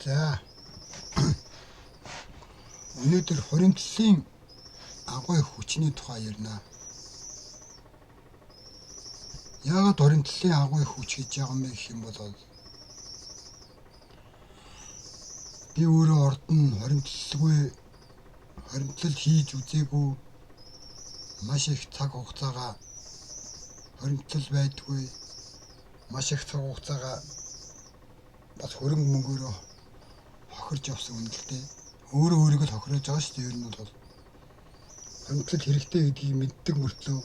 За, өнөөдөр хуримтлалын агуй хүчний тухай ярина. Яагаад хуримтлалын агуй хүч гэж байгаа юм бэ гэх юм бол би өөрөө урд нь хуримтлал хийж үзээгүй, маш их цаг хугацаагаа хуримтлал байдгүй, маш их цаг хугацаагаа бас хөрөнгө мөнгөөрөө хохирж явсан үнэлтэй. Өөрөө өөрийгөө л хохироож байгаа шүү дээ. Ер нь бол хуримтлал хэрэгтэй гэдгийг мэддэг мөртлөө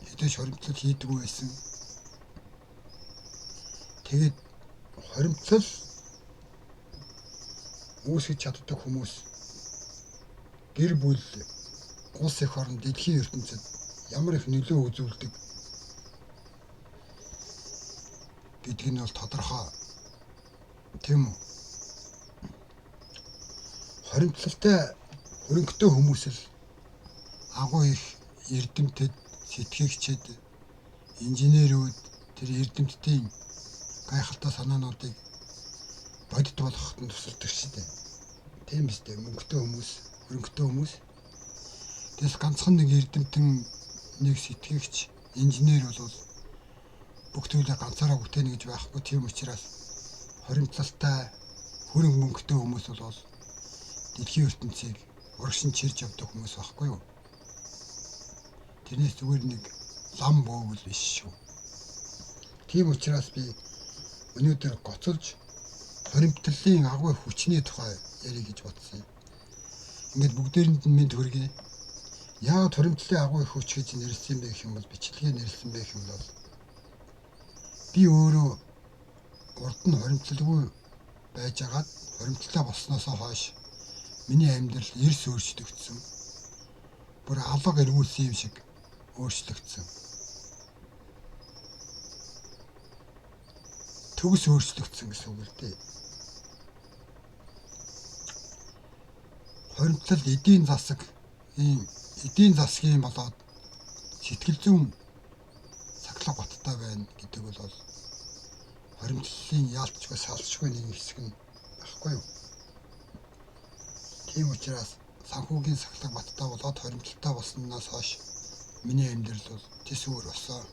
хэдийч хуримтлал хийдэггүй байсан. Тэгээд хуримтлал үүсгэж чаддаг хүмүүс гэр бүл, улс эх орон, дэлхийн ертөнцид ямар их нөлөө үзүүлдэг гэдг нь бол тодорхой. Тийм үү? Хоримтлалтай хөрөнгөтэй хүмүүс л агуу их эрдэмтэд, сэтгэгчид, инженерүүд тэр эрдэмтдийн гайхалтай санаануудыг бодит болгоход нь тусалдаг шүү дээ. Тийм биз дээ. Мөнгөтэй хүмүүс, хөрөнгөтэй хүмүүс. Тэгээс ганцхан нэг эрдэмтэн, нэг сэтгэгч, инженер бол бүх зүйлээ ганцаараа бүтээнэ гэж байхгүй. Тийм учраас хоримтлалтай хөрөнгө мөнгөтэй хүмүүс бол дэлхийн ертөнцийг урагшин чирж явдаг хүмүүс байхгүй юу? Тэрнээс зүгээр нэг лам бөөгөл биш шүү. Тийм учраас би өнөөдөр гоцолж хоримтлалын агуй хүчний тухай ярих гэж бодсон юм. Ингээд бүгдээрэнд нь мэнд хүргэе. Яагаад хоримтлалын агуй хүч гэж нэрлэсэн бэ гэх юм бол, бичлэгээ нэрлэсэн бэ гэх юм бол би өөрөө урд нь хоримтлалгүй байжгаад хоримтлалаа болсноосоо хойш миний амьдрал эрс өөрчлөгдсөн. Бүр алга эргүүлсэн юм шиг өөрчлөгдсөн. Төгс өөрчлөгдсөн гэсэн үг л дээ. Хоримтлал эдийн засаг, ийм эдийн засгийн болоод сэтгэл зүйн сахилга баттай байна гэдэг бол хоримтлалын яалтчгүй салчгүй нэг хэсэг нь байхгүй юу? Тийм учраас санхүүгийн сахилга баттай болоод хоримтлалтай болсноос хойш миний амьдрал бол тэс өөр болсон.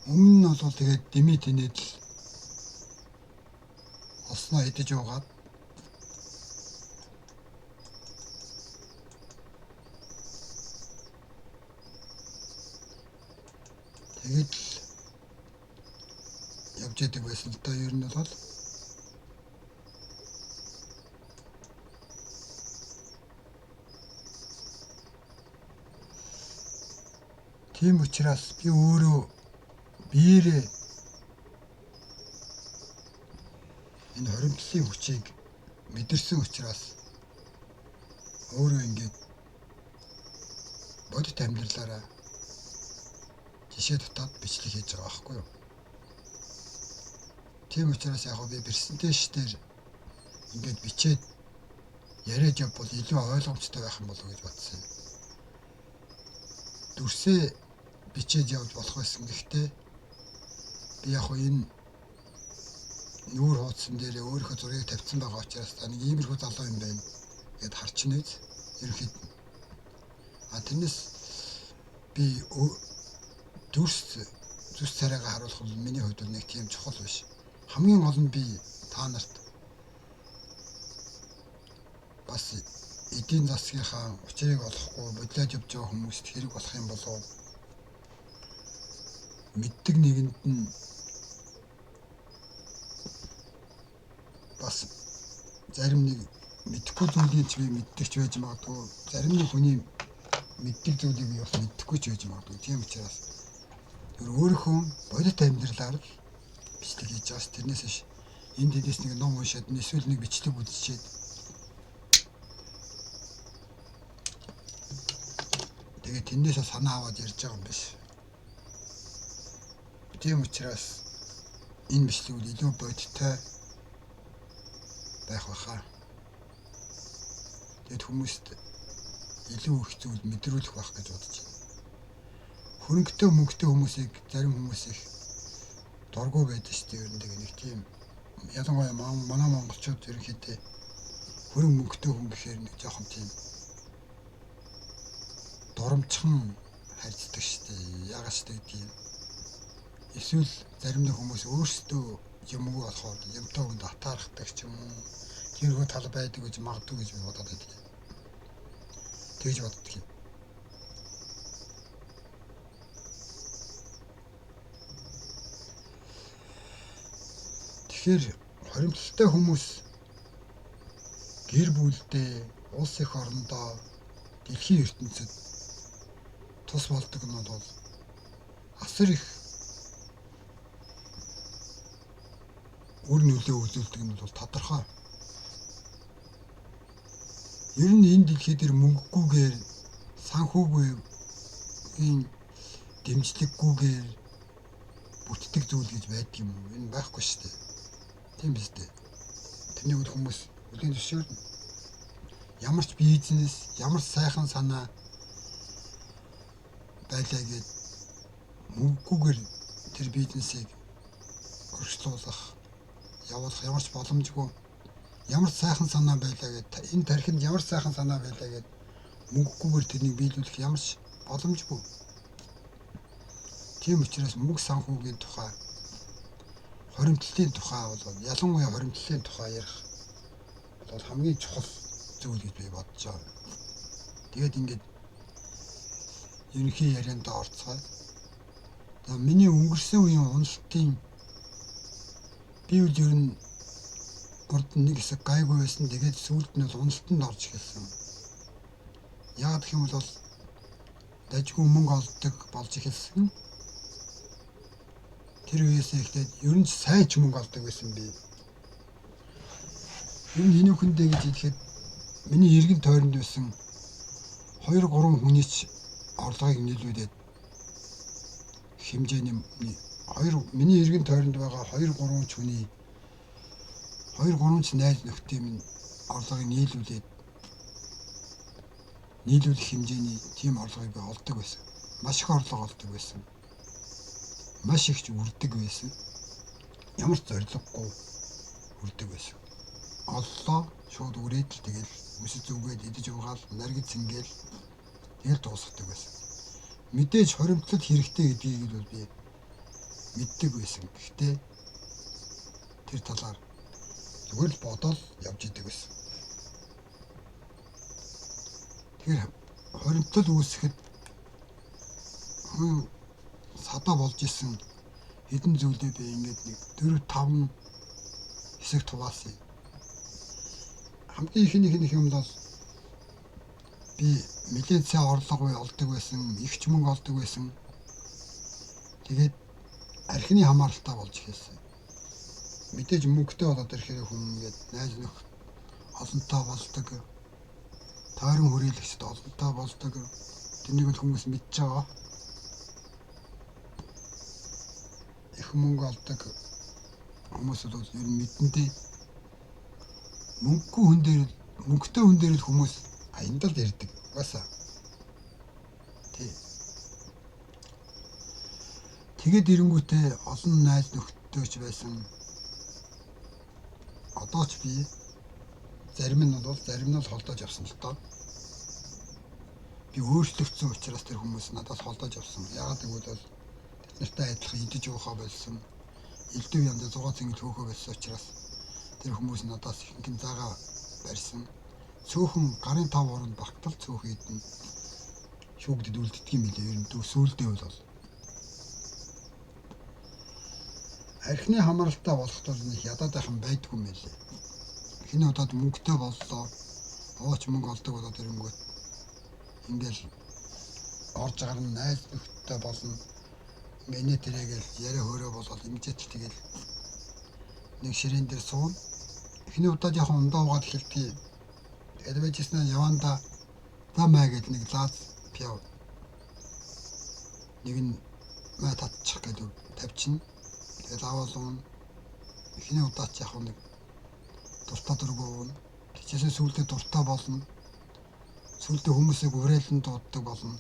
Өмнө нь бол тэгээд дэмий тэнэд л олсноо идэж уугаад тэгээд л явж идэг байсан л доо. Ер нь бол тийм учраас би өөрөө биеэрээ энэ хоримтлалын хүчийг мэдэрсэн учраас өөрөө ингээд бодит амьдралаараа жишээ дотоод бичлэг хийж байгаа байхгүй юу? Тийм учраас яг би презентаци дээр ингээд бичээд яриад явбал илүү ойлгомжтой байх юм болов уу гэж бодсон юм. Дүрсээ бичээд явж болох байсан. Гэхдээ би яг энэ нүүр хуудсан дээр өөрийнхөө зургийг тавьсан байгаа учраас та нэг иймэрхүү залуу юм байна гэд харчихна биз ерөнхийд нь. А тэрнээс би дүрс зүс царайгаа харуулах бол миний хувьд бол нэг тийм чухал биш. Хамгийн гол нь би та нарт бас эдийн засгийнхаа учрыг олохгүй бодлоод явж байгаа хүмүүст хэрэг болох юм болов мэддэг нэгэнд нь бас зарим нэг мэдэхгүй зүйлийг ч би мэддэг ч байж магадгүй, зарим нэг хүний мэддэг зүйлийг би бас мэдэхгүй ч байж магадгүй. Тийм учраас тэр өөрийнхөө бодит амьдралаар л бичлэг хийж байгаас тэрнээс биш энд тэндээс нэг ном уншаад эсвэл нэг бичлэг үзчихэд тэгээд тэрнээсээ санаа аваад ярьж байгаа юм биш. Тийм учраас энэ бичлэг бол илүү бодиттой байх байхаа. Тэгэд хүмүүст илүү их зүйл мэдрүүлэх байх гэж бодож байна. Хөрөнгөтэй мөнгөтэй хүмүүсийг зарим хүмүүс их дургүй байдаг шүү дээ. Ер нь нэг тийм Ялангуяа манай монголчууд ерөнхийдөө хөрөнгө мөнгөтэй хүн гэхээр нэг жоохон тийм дурамчхан харьцдаг шүү дээ. Яагаад ч гэдэг юм. Эсвэл зарим нэг хүмүүс өөрсдөө юмгүй болохоор юмтай хүнд атаархдаг ч юм уу. Тэрхүү тал байдаг гэж магадгүй гэж би бодоод байдаг. Тэгж боддог юм. Тэгэхээр хоримтлалтай хүмүүс гэр бүлдээ, улс их орондоо, дэлхийн ертөнцид тус болдог нь бол асар их үр нөлөө үзүүлдэг нь бол тодорхой. Ер нь энэ дэлхий дээр мөнгөгүйгээр, санхүүгийн дэмжлэггүйгээр бүтдэг зүйл гэж байдаг юм уу? Энэ байхгүй шүү дээ. Тийм биз дээ. Тэрнийг бол хүмүүс хүлээн зөвшөөрнө. Ямар ч бизнес, ямар ч сайхан санаа байлаа гээд мөнгөгүйгээр тэр бизнесийг өргөжлүүлэх, явуулах ямар ч боломжгүй. Ямар ч сайхан санаа байлаа гээд энэ тархинд ямар ч сайхан санаа байлаа гээд мөнгөгүйгээр тэрнийг биелүүлэх ямар ч боломжгүй. Тийм учраас мөнгө санхүүгийн тухай, хоримтлалын тухай бол ялангуяа хоримтлалын тухай ярих бол хамгийн чухал зүйл гэж би бодож байгаа. Тэгээд ингээд ерөнхий ярианд орцгоё. За миний өнгөрсөн үеийн уналтын би үл ер нь урд нэг хэсэг гайгүй байсан. Тэгээд сүүлд нь бол уналтанд орж эхэлсэн. Яагаад гэх юм бол дажгүй мөнгө олдог болж эхэлсэн. Тэр үеэс эхлээд ер нь сайн ч мөнгө олдог байсан би. Ер нь энэ бүхэндээ гэж хэлэхэд миний эргэн тойронд байсан 2 3 хүний ч орлогыг нийлүүлээд хэмжээний миний эргэн тойронд байгаа 2 3 ч хүний 2 3 ч найз нөхдийн минь орлогыг нийлүүлэх хэмжээний тийм орлогыг би олдог байсан. Маш их орлого олдог байсан. Маш их ч үрдэг байсан. Ямар ч зорилгогүй үрдэг байсан. Оллоо шууд үрээд л тэгэл өсөж зүгээд идэж уугаал наргид цэнгээл тэгэл дуусгадаг байсан. Мэдээж хоримтлал хэрэгтэй гэдгийг л би мэддэг байсан. Гэхдээ тэр талаар зүгээр л бодоол явж идэг байсан. Тэгэхээр хоримтлал үүсгэхэд хүн садаа болж исэн хэдэн зүйлээ би ингээд нэг 4 5 хэсэг хуваасан. Хамгийн ихнийх юм бол би нэлээд сайн орлого олдог байсан, их ч мөнгө олдог байсан. Тэгээд архины хамааралтай болж эхэлсэн. Мэдээж мөнгөтэй болоод ирэхээр хүн ингээд найз нөхд олонтой болдог. Тойрон хүрээлэгчд олонтой болдог. Тэрнийг л хүмүүс мэдж байгаа. Их мөнгө олдог хүмүүс бол ер нь мэдэндээ. Мөнгөгүй хүн дээр мөнгөтэй хүн дээр л хүмүүс аяндал ирдэг. Угаасаа. Тий. Тэгээд ирэнгүүтээ олон найз нөхдөд ч байсан. Одоо ч би зарим нь бол зарим нь холдож явсан л доо. Би өөрчлөгдсөн учраас тэр хүмүүс надаас холдож явсан. Яагаад гэвэл бол тэд нартай адилхан идэж уухаа болсон. Элдв янз 6 цэнгэл хөөхөө болсон учраас тэр хүмүүс надаас ихэнх нь заагаа барьсан. Цөөхөн гарын 5 оронд багтал цөөхөн идэн шүүгдэд үлддэг юм билээ. Ер нь сүүлдээ бол архины хамааралтай болоход бол нэг ядаад байхан байдгүй юм билээ. Эхний удаад мөнгөтэй боллоо. Ууч мөнгө олдог болоод ирэнгүүт ингээл орж гарна, найз нөхдөдтэй болно. Ингээ инээ тэрэгээл яриа хөөрөө болоод ингэжээт л тэгэл нэг ширээн дээр сууна. Эхний удаад яг ундаа уугаад эхэлтгий. Тэгээд байжсэн яванда за маа гэд нэг лаз пиав нэг нь маа татчих гэдэг тавьчихна. Тэгэл аваад уuna. Эхний удаад ч яг нэг дуртай дургу уuna. Хичээсээ сүүлдээ дуртай болно. Сүүлдээ хүмүүсийг уриалан дууддаг болно.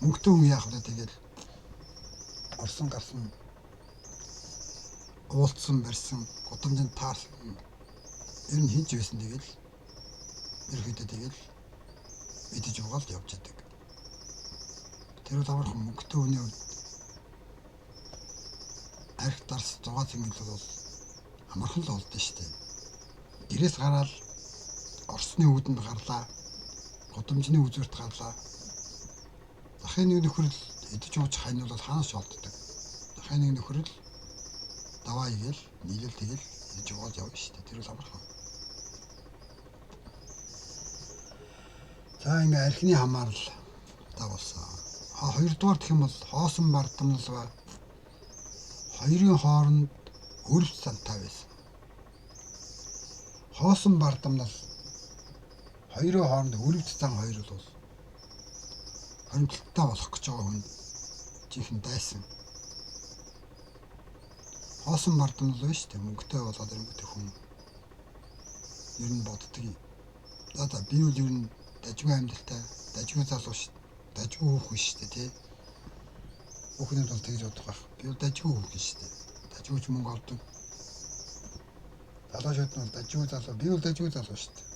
Мөнгөтэй хүн яах вэ тэгэл орсон гарсан Уулцсан барьсан, гудамжинд таарсан. Ер нь хинч байсан тэгэл ерөөхдөө тэгэл идэж угаал явж идэг. Тэр бол амархан мөнгөтэй хүний хувьд арх дарс зугаа цэнгэл бол амархан л болдсон шүү дээ. Гэрээс гараал Орсны үүдэнд гарлаа. Гудамжны үзүүрт гарлаа. Захын нэг нөхөр л идэж ууж хань бол хаанаас олддог. Захын нэг нөхөр л даваа игээл нийлэл тэгэл идэж уугаад явна шүү дээ. Тэр бол амархан. За ингээ архины хамаарал дагуулсан. А хоёрдугаар гэх юм бол хоосон бардамнал ба хоёрын хооронд өрөвч зантай байсан. Хоосон бардамнал хоёрын хооронд өрөвч зан хоёр бол хоримтлалтай болох гэж байгаа хүн жинхэнэ дайсан. Хоосон бардамнал байна шүү дээ. Мөнгөтэй болоод ирэнгүүтээ хүн ер нь боддөг юм. За би бол ер нь дажгүй амьдралтай, дажгүй залуу шүү дээ. Дажгүй хүүхэн шүү дээ, тий. Хүүхнүүд бол тэгж бодох байх. Би бол дажгүй хүүхэн шүү дээ. Дажгүй ч мөнгө олдог. Залуучууд нь бол дажгүй залуу. Би бол дажгүй залуу шүү дээ.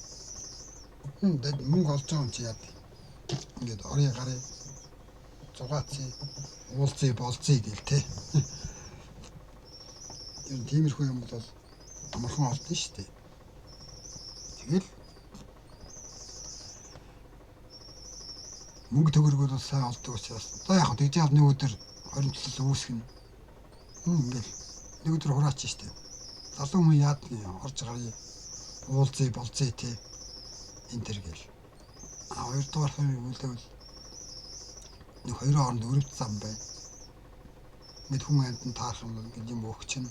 Мөнгө олж байгаа юм чи яа. Ингээд орын гарын зугаацъя, уулзъя, болзъя гэл тий. Ер нь тиймэрхүү юм бол амархан олдно шүү дээ. Тэгэл мөнгө төгрөгөөр бол сайн олдог учраас за яг тэгж яав нэг өдөр хоримтлал үүсгэнэ. Ингээл нэг өдөр хураач штэ. Залуу хүн яадны орж гаръя. Уулзъя, болзъя тий. Энэ төр гэл. А хоёрдугаар юм үлээвэл нэг хоёрын хооронд өрөвч зам байна. Мэд хүн амьтан таарах юм бол ингээл юм өгчин.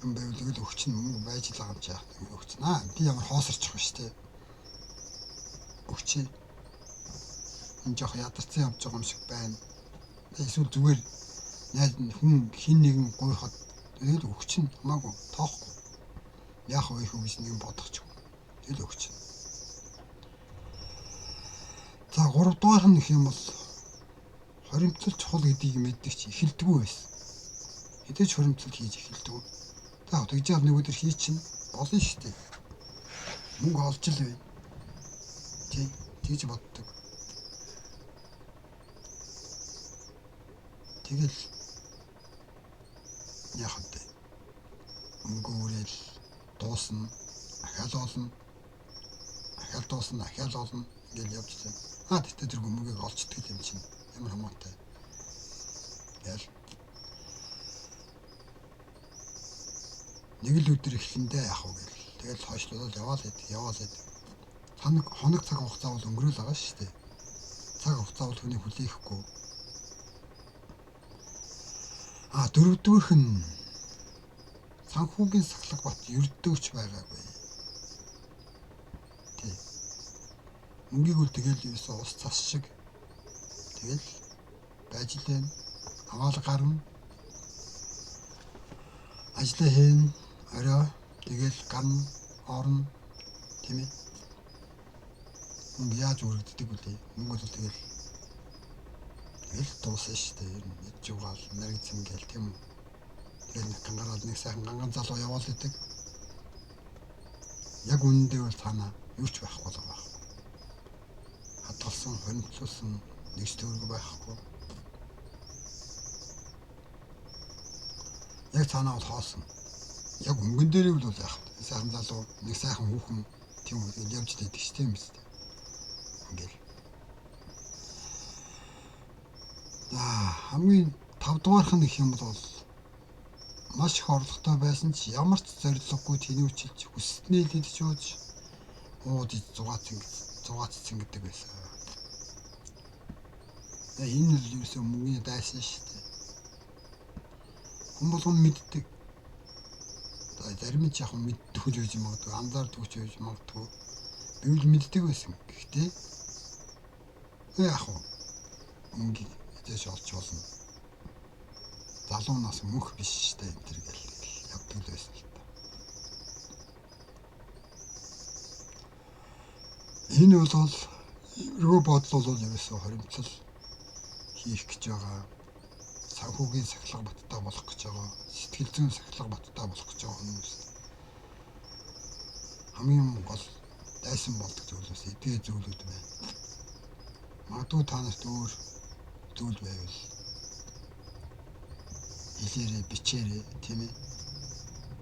Юм байвал тэгэл өгчин мөнгө байж л байгаа юм чи яах вэ? Өгчин. Аа би ямар хоосорчих вэ штэ. Өгчээ. Энэ жоох ядарсан явж байгаа юм шиг байна. Эсвэл зүгээр найз нь хүн хин нэгэн гуйхад тэгэл өгчин хамаагүй тоохгүй. Яах вэ хүү гэж нэгэн бодох ч юм. Тэгэл өгчин. За гуравдугаар нь гэх юм бол хоримтлал чухал гэдгийг мэддэг чи эхэлдэггүй байсан. Хэдий ч хоримтлал хийж эхэлдэггүй. За тэгж яав нэг өдөр хийчин болно шүү дээ. Мөнгө олж л бай. Тий, тэгж боддог. Тэгэл яах вэ? Мөнгө үрээл дуусна, ахаал олно. Ахаал дуусна, ахаал олно ингээл явж байна. Аа тэгтээ тэр мөнгийг олчдөг юм чинь ямар хамаатай. Ял нэг л өдөр эхлэндээ яах вэ гэл. Тэгэл хойшлуулаад яваал хэд яваал хэд. Хоног цаг хугацаа бол өнгөрөөл байгаа шүү дээ. Цаг хугацаа бол хүний хүлээхгүй. А дөрөвдүгээрх нь санхүүгийн сахлах бат ердөөгч байгаагүй. Тий. Мөнгийг үл тэгэл ерөөсөө ус цас шиг тэгэл байж л байна. Аваал гарна. Ажлаа хийн, орой тэгэл гарна, орно тийм ээ. Мөнгө яаж үргэлддэг вүлээ? Мөнгө бол тэгэл тэгэл дуусна шүү дээ. Ер нь идж угаал, нариг цэнгээл тийм үү. Тэгэл нэг гангараад нэг сайхан ганган залуу яваал идэг. Яг үнэндээ бол цаанаа юу ч байхгүй л байгаа. Хадгалсан, хоримтлуулсан нэг ч төгрөг байхгүй. Яг цаанаа бол хоосон. Яг өнгөн дээрээ бол яах вэ? Сайхан залуу, нэг сайхан хүүхэн тийм үү явж идэг ш тийм үстэй. Ингээл. За хамгийн 5 дугаарх нь гэх юм бол маш их орлоготой байсан ч ямар ч зорилгогүй тэнүүчилж хүсснээ л идэж ууж ууд зугаацсан гэдэг байсан. Энэ л ерөөсөө мөнгөний дайсан шүү дээ. Хүн болгон мэддэг. За зарим нь ч яг мэддэг ч байж магадгүй, анзаардаг ч байж магадгүй. Би л мэддэг байсан. Гэхдээ яг мөнгийг эзэж олж болно. Залуу нас мөнх биш шүү дээ энэ төр гэл явдаг л байсан л та. Энэ бол эргөө бодол бол ерөөсөө хоримтлал хийх гэж байгаа. Санхүүгийн сахилга баттай болох гэж байгаа, сэтгэл зүйн сахилга баттай болох гэж байгаа хүмүүс хамгийн гол дайсан болдог зүйлээс эдгээр зүйлүүд байна. Магадгүй та нарт өөр зүйл байвал хэлээрээ, бичээрэй, тийм ээ.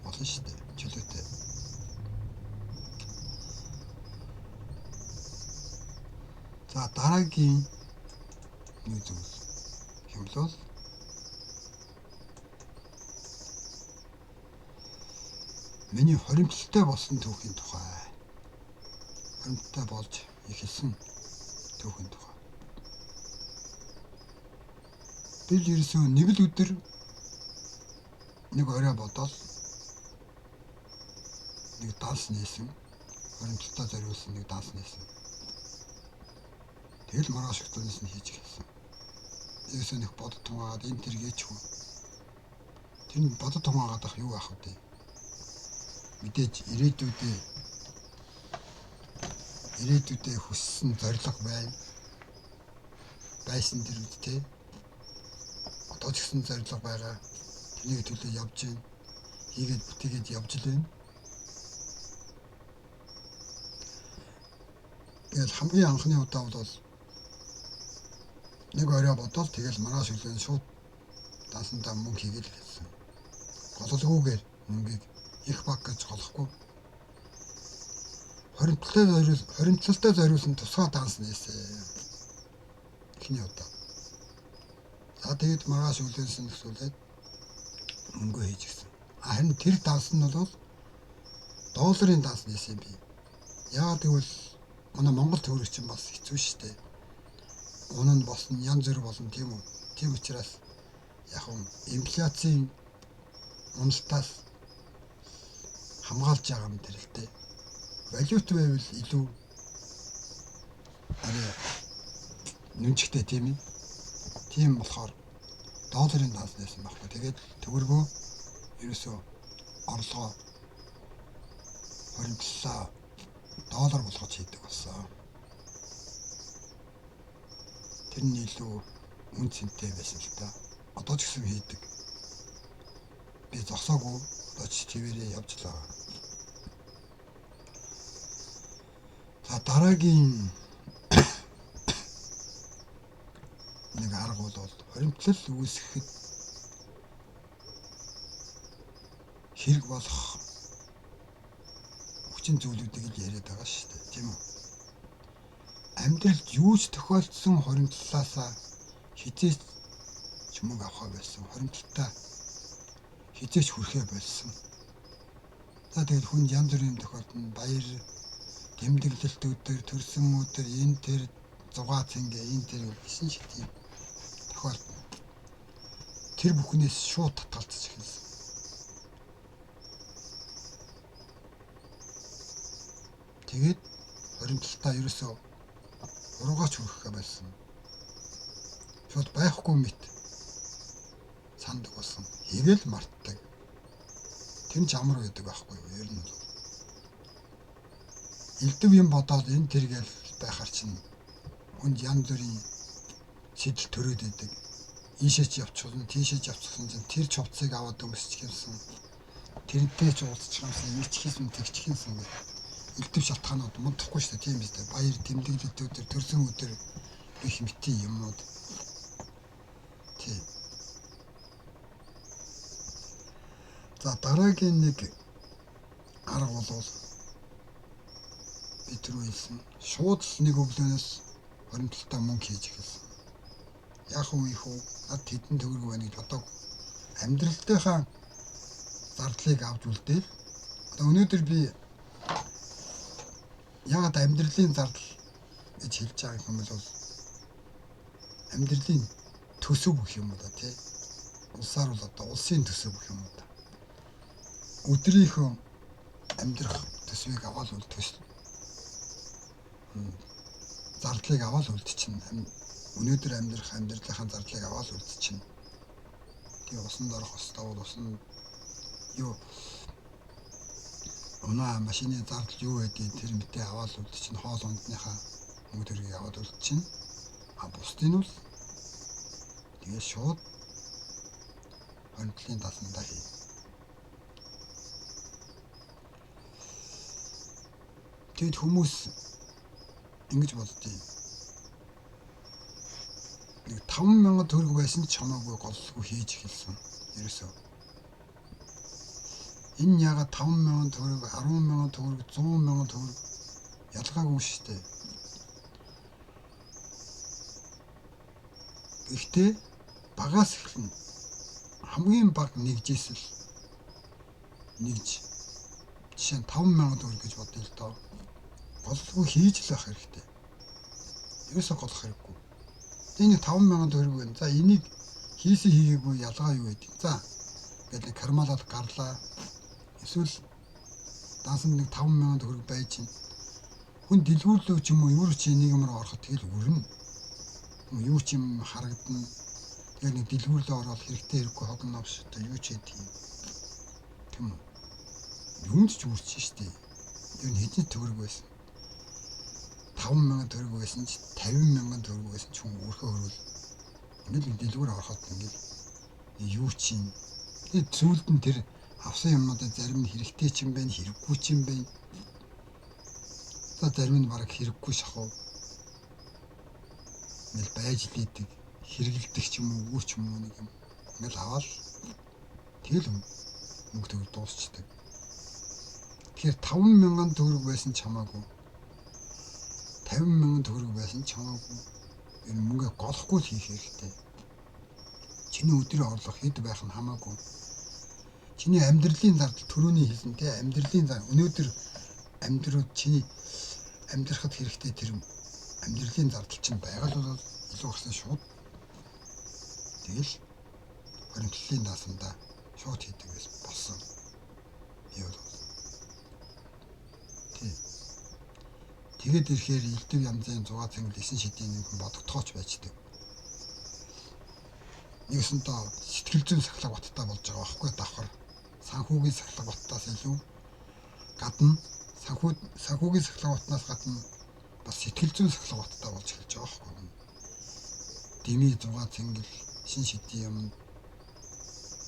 Болно шүү дээ. Чөлөөтэй. За дараагийн нэг зүйл хэм бол миний хоримтлалтай болсон түүхийн тухай. Хоримтлалтай болж эхэлсэн түүхийн тухай. Би л ерөөсөө нэг л өдөр нэг орой бодоол нэг данс нээсэн. Хоримтлалтай зориулсан нэг данс нээсэн. Тэгэл маргааш өглөөнөөс нь хийж эхэлсэн. Ерөөсөө нэг бодод тунгаад энэ тэр гээчгүй. Тэр нь бодод тунгаад ах юу ах вэ? Мэдээж ирээдүйдээ хүссэн зорилго байна. Байсан тэр үед те. Одоо ч гэсэн зорилго байгаа. Тэрнийг төлөө явж байна. Хийгээд бүтээгээд явж л байна. Тэгэл хамгийн анхны удаа бол нэг орой бодоол тэгэл маргааш өглөө шууд дансандаа мөнгө хийгээл гэсэн. Гололгүйгээр мөнгийг их баг гэж голохгүй. Хоримтлалтай зориулсан тусгай данс нээсэн. Эхний удаа. За тэгээд маргааш өглөөнөөс нь төсөөлээд мөнгө хийж гисэн. Харин тэр данс нь бол долларын данс нээсэн би. Яагаад гэвэл манай Монгол төгрөг чинь бас хэцүү шүү дээ. Унан болсон, янз бүр болно тийм үү? Тийм учраас яг нь инфляцийн уналтаас хамгаалж байгаа юм тэр л дээ. Валют байвал илүү арай нүнчтэй тийм ээ. Тийм болохоор долларын данс нээсэн байхгүй. Тэгээд төгрөгөө ерөөсөө орлогоо хоримтлалаа доллар болгож хийдэг болсон. Тэр нь илүү үн цэнтэй байсан л та. Одоо ч гэсэн хийдэг. Би зогсоогүй. Одоо ч твэрээ явж л байгаа. За дараагийн нэг арга бол хоримтлал үүсгэхэд хэрэг болох хүчин зүйлүүдийг л яриад байгаа шүү дээ, тийм үү? Амьдралд юу ч тохиолдсон хоримтлалаасаа хэзээ ч мөнгө авахаа байсан. Хоримтлалтай хэзээ ч хүрэхээ болсон. За тэгэл хүн янз бүрийн тохиолдолд баяр, тэмдэглэлт өдөр, төрсөн өдөр, энэ тэр 6 цэнгэ, энэ тэр гэсэн шиг тийм тохиолдол. Тэр бүхнээс шууд татгалзаж эхэлсэн. Тэгээд хоримтлалтай ерөөсөө уруугаач хүрэхээ болсон. Шууд байхгүй мэт сандаг болсон. Хийгээл мартдаг. Тэр нь ч амар байдаг байхгүй юу? Ер нь бол. Элдв юм бодоод энэ тэргээл байхаар чинь хүнд янз бүрийн сэтэл төрөөд идэг. Ийшээ ч явчихсан, тийшээ ч явчихсан чинь тэр чувцыг аваад өмсчих юмсан. Тэрнтэй ч уулзчих юмсан, ирчих юмсан, тэгчих юмсан гэх. Элдв шалтгаанууд мундахгүй шүү дээ, тийм биз дээ. Баяр, тэмдэглэлт өдөр, төрсөн өдөр гэх мэтийн юмнууд. Тийм. За дараагийн нэг арга бол би түрүү хэлсэн. Шууд л нэг өглөөнөөс хоримтлалтай мөнгө хийж эхэлсэн. Яг уу их үү? Над хэдэн төгрөг байна гэж бодоагүй. Амьдралтынхаа зардлыг авч үлдээл. Одоо өнөөдөр би яагаад амьдралын зардал гэж хэлж байгаа юм бол амьдралын төсөв гэх юм уу да тий. Улсаар бол одоо улсын төсөв гэх юм уу да. Өдрийнхөө амьдрах төсвийг аваад үл төс зардлыг аваад үлдчихнэ. Өнөөдөр амьдрах амьдралынхаа зардлыг аваад үлдчихнэ. Тэгээ усанд орох ёстой бол усан юу унаа машины зардал юу байдгийг тэр мэтээ аваад үлдчихнэ. Хоол ундныхаа мөнгө төгрөгийг аваад үлдчихнэ. А бусдын нь бол тэгээ шууд Хоримтлалын даасандаа хий. Тэгэд хүмүүс ингэж боддیں۔ Нэг 5000 төгрөг байсан ч хамаагүй голлгүй хийж эхэлсэн. Ерөөсөө. Энэ ягаад 5000 төгрөг, 10000 төгрөг, 100,000 төгрөг ялгаагүй шүү дээ. Гэхдээ багаас эхэлнэ. Хамгийн бага нэгжээс л нэгж жишээ нь 5000 төгрөг гэж бодъё л доо. Голлгүй хийж л байх хэрэгтэй. Ерөөсөө голох хэрэггүй. Энэ 5000 төгрөг байна. За энийг хийсэн хийгээгүй ялгаа юу гэдэг. За ингээд нэг кармалаад гарлаа. Эсвэл даансанд нэг 5000 төгрөг байж чинь хүн дэлгүүрлөө ч юм уу юу ч нэг юмар ороход тэгэл өрнө. Юу ч юм харагдана. Тэгэл нэг дэлгүүрлөө ороод хэрэгтэй хэрэггүй хогн новш одоо юу ч хийдэг юм. Тийм үү? Юунд ч үрч штэ. Ер нь хэдэн төгрөг байсан. 5000 төгрөг байсан ч 50,000 төгрөг байсан ч хүн өрхөө хөрвөл ингээл дэлгүүр ороход ингээл юу чинь тэгээд сүүлд нь тэр авсан юмнуудын зарим нь хэрэгтэй ч юм байна, хэрэггүй ч юм байна. За зарим нь бараг хэрэггүй шахав. Ингээл байж лийдэг, хэрэгэлдэг ч юм уу, үгүй ч юм уу нэг юм. Ингээл аваад тэгэл мөнгө төгрөг дуусчдаг. Тэгэхээр 50,000 төгрөг байсан ч хамаагүй. 50,000 төгрөг байсан ч хамаагүй. Энэ мөнгө голохгүй л хийх хэрэгтэй. Чиний өдрийн орлого хэд байх нь хамаагүй. Чиний амьдралын зардал түрүүний хэлсэн те амьдралын зар өнөөдөр амьдрууд чиний амьдрахад хэрэгтэй тэр амьдралын зардал чинь байгаль бол илүү гарсан шууд тэгэл хоримтлалын даасандаа шууд хийдэг байсан болсон. Би бол тий. Тэгээд ирэхээр элдв янзын 6 цэнгэл 9 шидийн нэг хүн бодогдохооч байждаг. Нэгсэнтээ сэтгэл зүйн сахилга баттай болж байгаа байхгүй давхар. Санхүүгийн сахилга баттаас илүү гадна санхүүгийн сахилга батнаас гадна бас сэтгэл зүйн сахилга баттай болж эхэлж байгаа байхгүй. Дими 6 цэнгэл 9 шидийн юм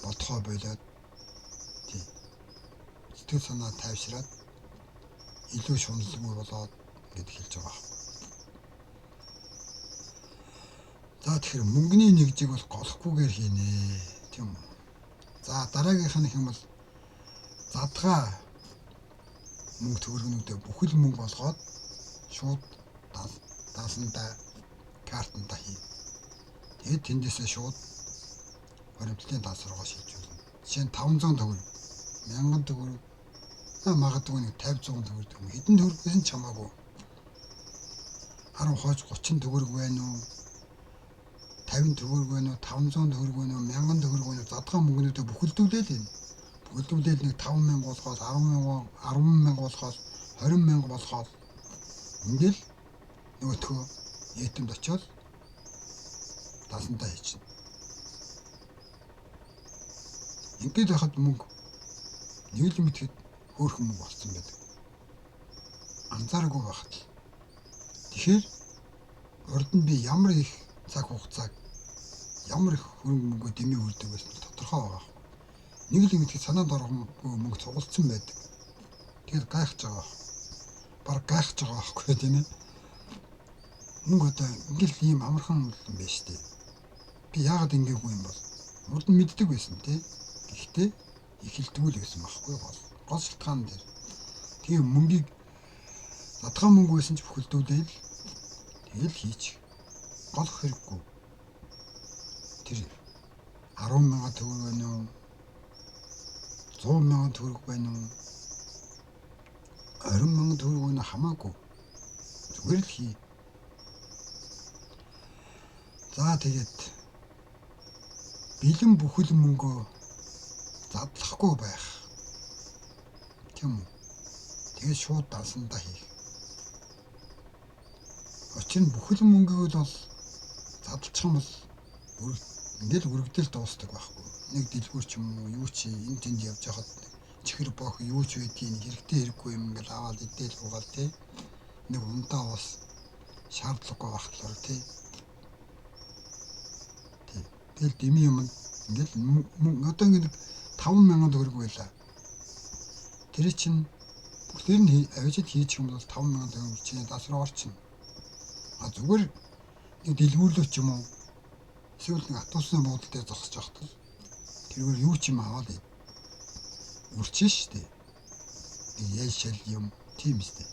бодхоо болоод тий. Сэтгэл санаа тайвшраад илүү шуналгүй болоод ингэж хэлж байгаа байхгүй. За тэгэхээр мөнгөний нэгжийг бол голохгүйгээр хийнэ. Тийм үү. За дараагийнх нь юм бол задгаа мөнгө төгрөгнүүдээ бүхэл мөнгө болгоод шууд даасандаа картандаа хий. Тэгээд тэндээсээ шууд хоримтлалын даас руугаа шилжүүлнэ. Жишээ нь 500 төгрөг, 1000 төгрөг, магадгүй нэг 50 100 төгрөг юм. Хэдэн төгрөг гэсэн ч хамаагүй. 10 хойч 30 төгрөг байна уу? 50 төгрөг байна уу? 500 төгрөг байна уу? 1000 төгрөг байна уу? Задгаа мөнгнүүдээ бүхэлдүүлээл энэ. Бүхэлдүүлээл нэг 5000 болгоод 10,000 10,000 болгоод 20,000 болгоод ингээл нөгөөтгөө ЭТМ-д очиод даасандаа хийчихнэ. Ингээд байхад мөнгө нэг л мэтгэд хөөрхөн мөнгө болсон байдаг. Анзаараагүй байхад л. Тэгэхээр урд нь би ямар их цаг хугацааг ямар их хөрөнгө мөнгө дэмий үрдэг байсан тодорхой байгаа. Нэг л мэтгэд санаанд ороогүй мөнгө цугулдсан байдаг. Тэгэхээр гайхаж байгаа. Бараг гайхаж байгаа байхгүй тийм ээ. Мөнгө одоо ингээл ийм амархан юм байна шүү дээ. Би яагаад ингээгүү юм бол урд нь мэддэг байсан тий. Гэхдээ эхэлдэггүй л байсан байхгүй гол. Гол шалтгаан дээр. Тийм мөнгийг задгаа мөнгө байсан ч бүхэлдүүлээл тэгэл хийчих. Голох хэрэггүй. Тэр 10,000 төгрөг байна уу? 100,000 төгрөг байна уу? 20,000 төгрөг байна хамаагүй. Зүгээр л хий. За тэгээд бэлэн бүхэл мөнгөө задлахгүй байх. Тийм үү? Тэгээд шууд дансандаа хийх. Учир нь бүхэл мөнгийг л бол задлчих юм бол ингээл өргөдөл дуустдаг байхгүй. Нэг дэлгүүр ч юм уу юу чи энэ тэнд явж байхад чихэр боох юу ч байдгийг хэрэгтэй хэрэггүй юм ингээл аваад идээл угаал тий. Нэг унтаа ус шаардлагагүй байхлаар тий. Тэгэл дими юм Ингээл одоо ингээд 5,000 төгрөг байлаа. Тэр чинь бүгдээр нь авчид хийчих юм бол 5,000 төгрөг чинь дас руу орчихно. А зүгээр нэг дэлгүүрлөө ч юм уу эсвэл нэг автобусны буудлын дээр зогсож байхад л тэргээр юу ч юм аваад үрчэн штэ. Нэг ял шал юм тийм штэ.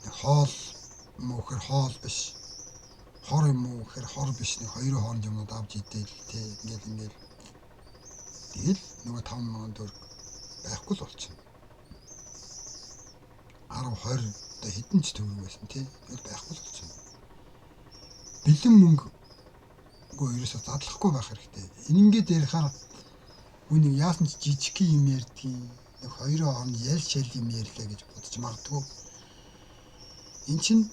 Нэг хоол мөөхөр хоол биш. Хор юм уу гэхээр хор биш, нэг хоёрын хооронд юмнууд авч идээл тэ ингээл ингээл. Тэгэл нөгөө 5,000 төгрөг байхгүй л болчихно. 10 20 одоо хэдэн ч төгрөг байсан тий. Тэгэл байхгүй л болчихно. Бэлэн мөнгө үгүй ерөөсөө задлахгүй байх хэрэгтэй. Ингээд ярихаар үнийг яасан ч жижиг юм ярьдгийг нэг хоёрын хооронд ял шал юм ярьлаа гэж бодож магадгүй. Эн чинь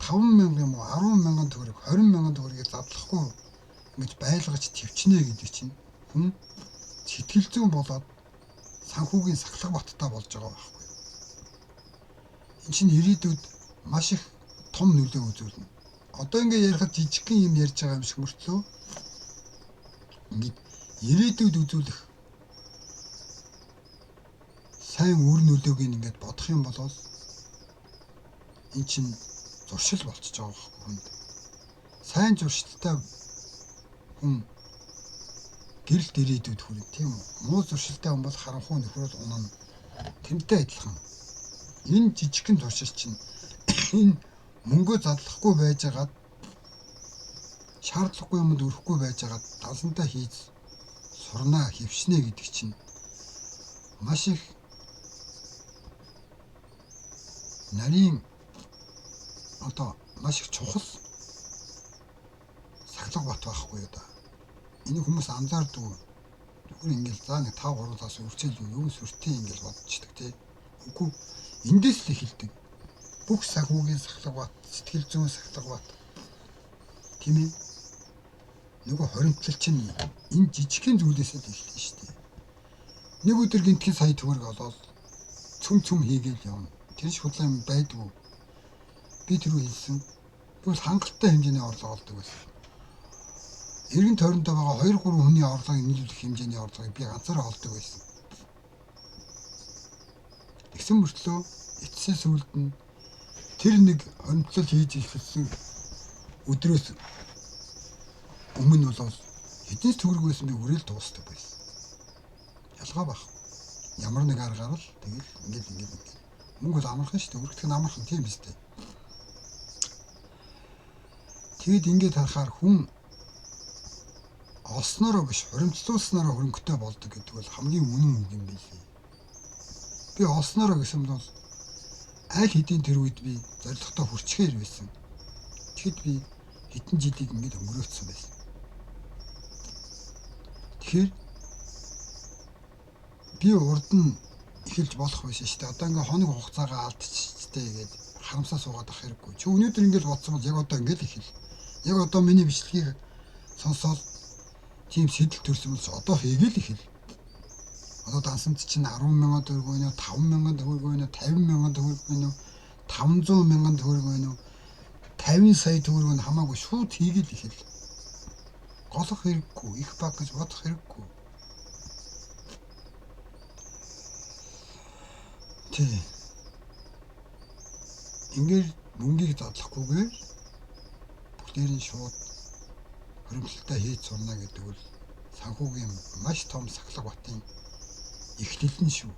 5,000 юм уу 10,000 төгрөг 20,000 төгрөгийг задлахгүй ингэж байлгаж төвчнэ гэдэг чинь хүн сэтгэл зүйн болоод санхүүгийн сахилга баттай болж байгаа байхгүй. Эн чинь ирээдүйд маш их том нөлөө үзүүлнэ. Одоо ингэ ярихад жижигхэн юм ярьж байгаа юм шиг мөртлөө ингээд ирээдүйд үзүүлэх сайн үр нөлөөг ингээд бодох юм бол эн чинь зуршил болчихж байгаа байхгүй хүнд. Сайн зуршилтай хүн гэрэлт ирээдүйд хүрнэ, тийм үү? Муу зуршилтай хүн бол харанхуй нөхрөл унана. Тэнтэй адилхан. Энэ жижигхэн зуршил чинь энэ мөнгөө задлахгүй байжгаад шаардлагагүй юмд өрөхгүй байжгаад дансантаа хийж сурнаа хөвшнэ гэдэг чинь маш их нарийн одоо маш их чухал сахилга бат байхгүй юу да. Энийг хүмүүс анзаардаг. Зүгээр ингээл за нэг 5 3 таас үрчээл юу сүртэй ингээл бодчихдаг тий. Үгүй эндээс л эхэлдэг. Бүх санхүүгийн сахилга бат, сэтгэл зүйн сахилга бат. Тийм ээ. Нөгөө хоримтлал чинь энэ жижигхэн зүйлээс л эхэлнэ шүү дээ. Нэг өдөр гинтхэн сая төгрөг олоод цөм цөм хийгээл явна. Тэр шиг худлаа юм байдгүй. Би түрүү хэлсэн. Би бол хангалттай хэмжээний орлого олдог байсан. Эргэн тойрондоо байгаа 2 3 хүний орлогыг нийлүүлэх хэмжээний орлогыг би ганцаараа олдог байсан. Тэгсэн мөртлөө эцсийн сүүлд нь тэр нэг хоримтлал хийж эхэлсэн өдрөөс өмнө бол хэдэн төгрөг байсан би үрэл дуустдаг байсан. Ялгаа байхгүй. Ямар нэг аргаар л тэгэл ингээл ингээл ингээл. Мөнгө бол амархан шүү дээ. Өргөдөх нь амархан тийм биз дээ. Тэгэд ингээд харахаар хүн олсноороо биш хуримтлуулснараа хөрөнгөтэй болдог гэдэг бол хамгийн үнэн үг юм билээ. Би олсноороо гэсэн бол аль хэдийн тэр үед би зорилготой хүрчгээр байсан. Тэгэхэд би хэдэн жилийг ингээд өнгөрөөцсөн байсан. Тэгэхээр би урд нь эхэлж болох байсан шүү дээ. Одоо ингээд хоног хугацаагаа алдчихжээ гээд харамсаа суугаад ах хэрэггүй. Чи өнөөдөр ингээд бодсон бол яг одоо ингээд эхэл. Яг одоо миний бичлэгийг сонсоод тийм сэтэл төрсөн бол одоо хийгээл эхэл. Одоо дансанд чинь 10,000 төгрөг байна уу, 5,000 төгрөг байна уу, 50,000 төгрөг байна уу, 500,000 төгрөг байна уу, 50 сая төгрөг нь хамаагүй шууд хийгээл эхэл. Голох хэрэггүй, их баг гэж бодох хэрэггүй. Тий. Ингээд мөнгийг задлахгүйгээр бүгдээр нь шууд хоримтлалтай хийж сурна гэдэг бол санхүүгийн маш том сахилга батын эхлэл нь шүү.